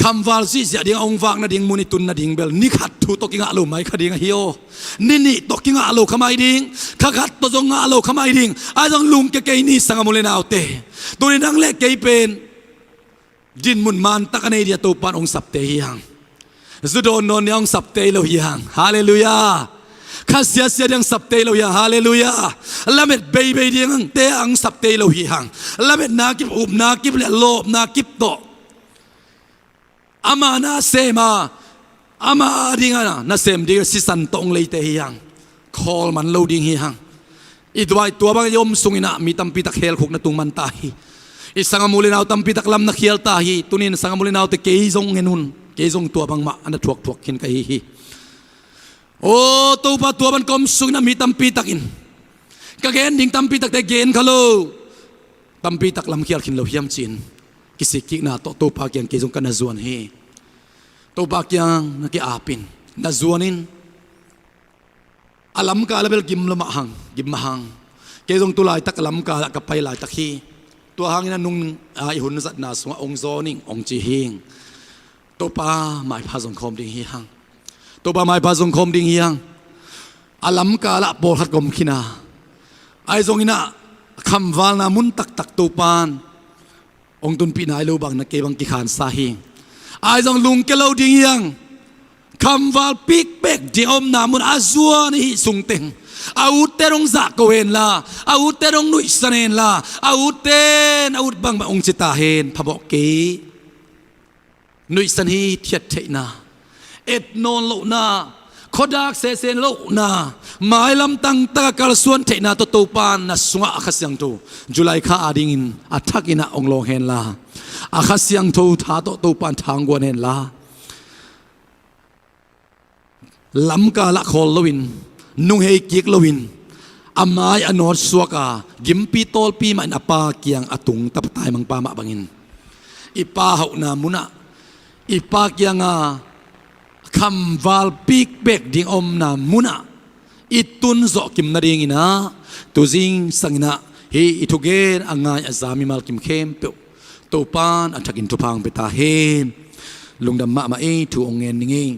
khamval zihziah ding a hong vak nading mun i tun nading bel ni khat thu tawh kingah lo mai kha ding ahi aw. Ni nih tawh kingah lo kha mai ding, kha khat tawh zong ngah lo kha mai ding. Ahi zong lungkia kei ni, sanggam u le naute. Tuni nang le kei pen dinmun man tak a nei dia Topan hong sapte hi hang. Zu dawndawn dia hong sapte lo hi hang. Halleluiah. Kha siasia dia hong sapte lo hi hang. Halleluiah. Lamet beibei dia hong sapte lo hi hang. Lametna kip, upna kip le lawpna kip tawh, ama nasem a, ama dinga nasem ding sisan tawh hong leite hi hang. Khawl man lo ding hi hang. I tua, tua bang i om sunginah mi tampi tak helkhukna tung man ta hi. I sanggam u le nau tampi tak lam na khial ta hi. Tunin sanggam u le naute, kei zong en un. Kei zong tua bangmah a na thuakthuak khin ka hi hi. Aw Topa, tua bang ka om sunginah mi tampi takin ka gen ding tampi takte gen kha lo, tampi tak lamkhial khin lo hiam ci-in kisikkikna tawh Topa kiang kei zong ka na zuan hi. Topa kiang na ki-apin, na zuanin, a lamkal a bel gim lo mah hang, gim mah hang. Kei zong tu laitak a lamkal ah ka pai laitak hi. Tua hangin a nung, a, i hun zatna sungah hong zawn ing hong ci hing. Topa maipha zong khawm ding hi hang. Topa maipha zong khawm ding hi hang. A lamkal ah pawlkhat ka om khin a, ahi zonginah khamvalna mun taktak Topan hong tunpih nai lo bang na kei bang kikhansa hi. Ahi zong lungkia lo ding hi hang. Khamval pikpek ding a omna mun a zuan i hih sungteng, a utte dong zahko henla, a utte dong nuihsan henla, a utte in a ut bangmah hong ci ta hen, phamawh kei. Nuihsan hi thiat theihna, et nawn lohna, khuadak sesen lohna, mailam tangtaka kalsuan theihna tawh Topan na sungah a Kha Siangtho July kha adingin a thakinah hong lawng henla, a Kha Siangtho tha tawh Topan tha hong guan henla, lamkal ah khawl loin, nunghei kik loin, a mai a nawt suaka gimpi tawlpi mahin a Pa kiang a tung tapa taimangpa mah bangin, i Pa hauhna munah, i Pa kianga khamval pikpek ding a omna munah i tun zawh kim nadinginah, tu zingsanginah hih i thugen a ngai a za mimal kim khempeuh Topan a thakin thupha hong pia ta hen. Lungdam mahmah ei, thu hong ngen ning ei.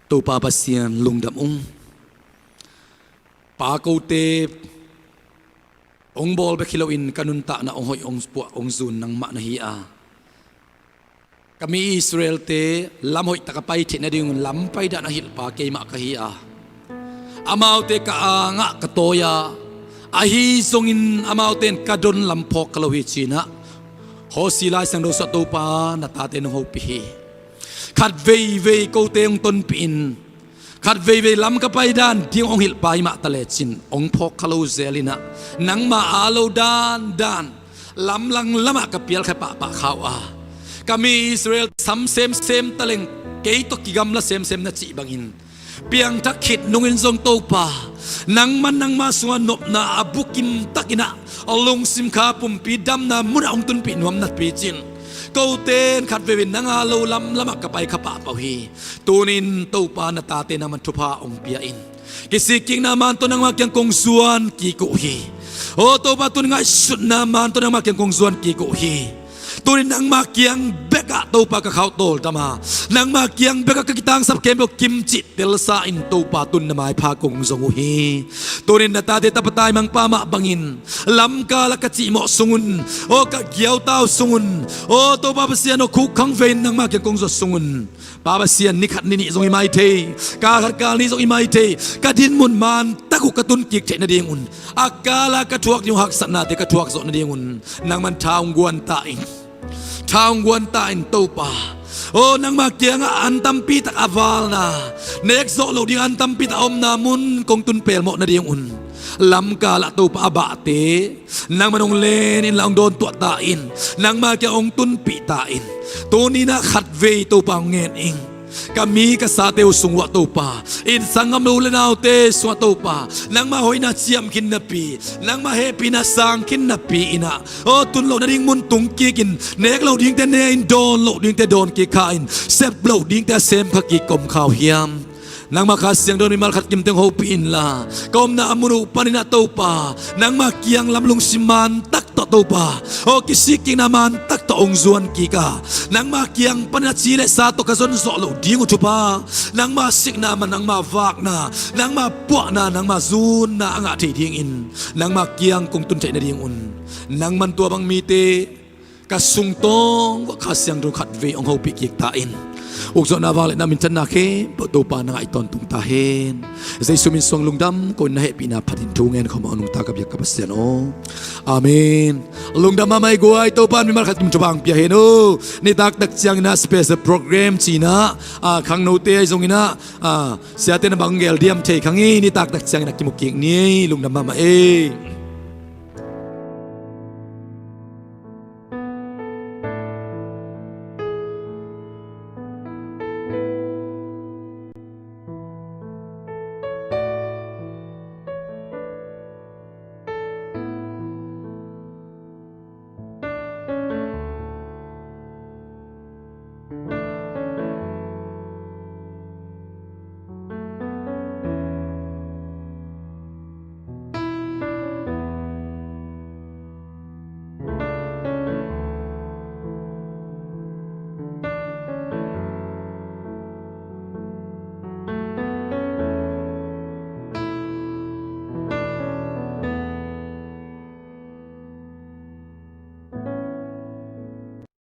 Topa Pasian lungdam ung. Pa kote hong bawl bek hi loin ka nuntakna hong hoih hong puah hong zun nangmah na hi a, ka mi Israel-te lam hoihtaka pai theih nadingun lam paidah na hilhpa keimah ka hi a, amaute ka angah ka tawi a, ahi zongin amaute in ka don lam phawk kha lo hi ci-in ah Hosea Lai Siangtho sungah Topa na tate nong hopih hi. Khat veivei kote hong tonpih in, khat veivei lam ka pai dan ding hong hilh pai mah ta lecin hong phawk kha lo zel in ah, nangma aa lo dandan lamlang lamah ka pialkhia pahpah kha uh a, ka mi Israel sam semsem taleng kei tawh kigamla semsem na cih bangin piangthak khit nungin zong Topa, nangman nangma sungah nopna a bukim takin ah lungsim kha pumpi damna munah hong tunpih nuam napi cin, kote in khat veivei nang aa lo lamlamah ka pai kha pahpah uh hi. Tunin Topa na tate nangman thupha hong pia in, kisikkikna man tawh nangma kiang kong zuan kik uh hi. Aw Topa, tunin ngaihsutna man tawh nangma kiang kong zuan kik uh hi. Tunin nangma kiang bekah Topa ka khauh tawldam a, nangma kiang bekah ka kitangsap khempeuh kimcih telsa in Topa, tun na maipha kong zong uh hi. Tunin na tate tapa taimangpa mah bangin lamkal a ka cihmawh sungun, aw ka giautau sungun, aw Topa Pasian aw, khukkhang vei in nangma kiang kong zuat sungun, Pa Pasian, ni khat ni nih zong hi mai thei, kal khat kal nih zong hi mai thei, ka dinmun man tak uh ka tun kik theih nadingun, a kal a ka thuak ding uh haksatnate ka thuak zawh nadingun nangman tha hong guan ta in, tha hong guan ta in Topa. Aw nangma kiangah an tampi tak a valna, nek zawh loh ding an tampi tak a omna mun kong tun pelmawh nadingun, lamkal ah Topa a bahte nangman hong len inla hong dawntuah ta in, nangma kiang hong tunpih ta in. Tuni-in ah khat vei Topa hong ngen ing. Ka mi ka sate uh sung uah Topa, inn sanggam u le naute sungah Topa, nangma hoihna ciam khin napi, nangma hehpihna sang khin napi in ah, aw tun loh nading mun tung kik in, nek loh dingte ne in, dawn loh dingte dawn kik kha in, sep loh dingte a sem kha kik kom kha uh hiam? Nangma Kha Siangtho in mimal khat kimte hong hopih inla, ka omna a mun uh panin ah Topa, nangma kiang lam lungsim man tak tawh Topa, aw kisikkikna man tak tawh hong zuan kik a, nangma kiang panin a ci le sa tawh ka zon zawh loh ding uh thupha, nangma sikna man nangma vakna, nangma puahna, nangma zunna a ngah thei dingin nangma kiang kong tun theih nadingun, nangman tua bang mite ka sungtawng uah Kha Siangtho khat vei hong hopih kik ta in. Ukzawhna, vangliatna, minthanna khempeuh Topa na ngaih tawntung ta hen. Jesu min suang lungdam ko in, na hehpihna phatin thu ngen khawm a, nungta ka biak ka Pasian aw. Amen. Lungdam mahmah i guai, Topa in mimal khat kim thupha hong pia hen aw. Nitak tak ciangin ah special program ci-in ah, ah, khangnote ahi zongin ah, ah, siate na bang gel diam thei kha ngei, nitak tak ciangin ah kimu kik ni, lungdam mahmah ei.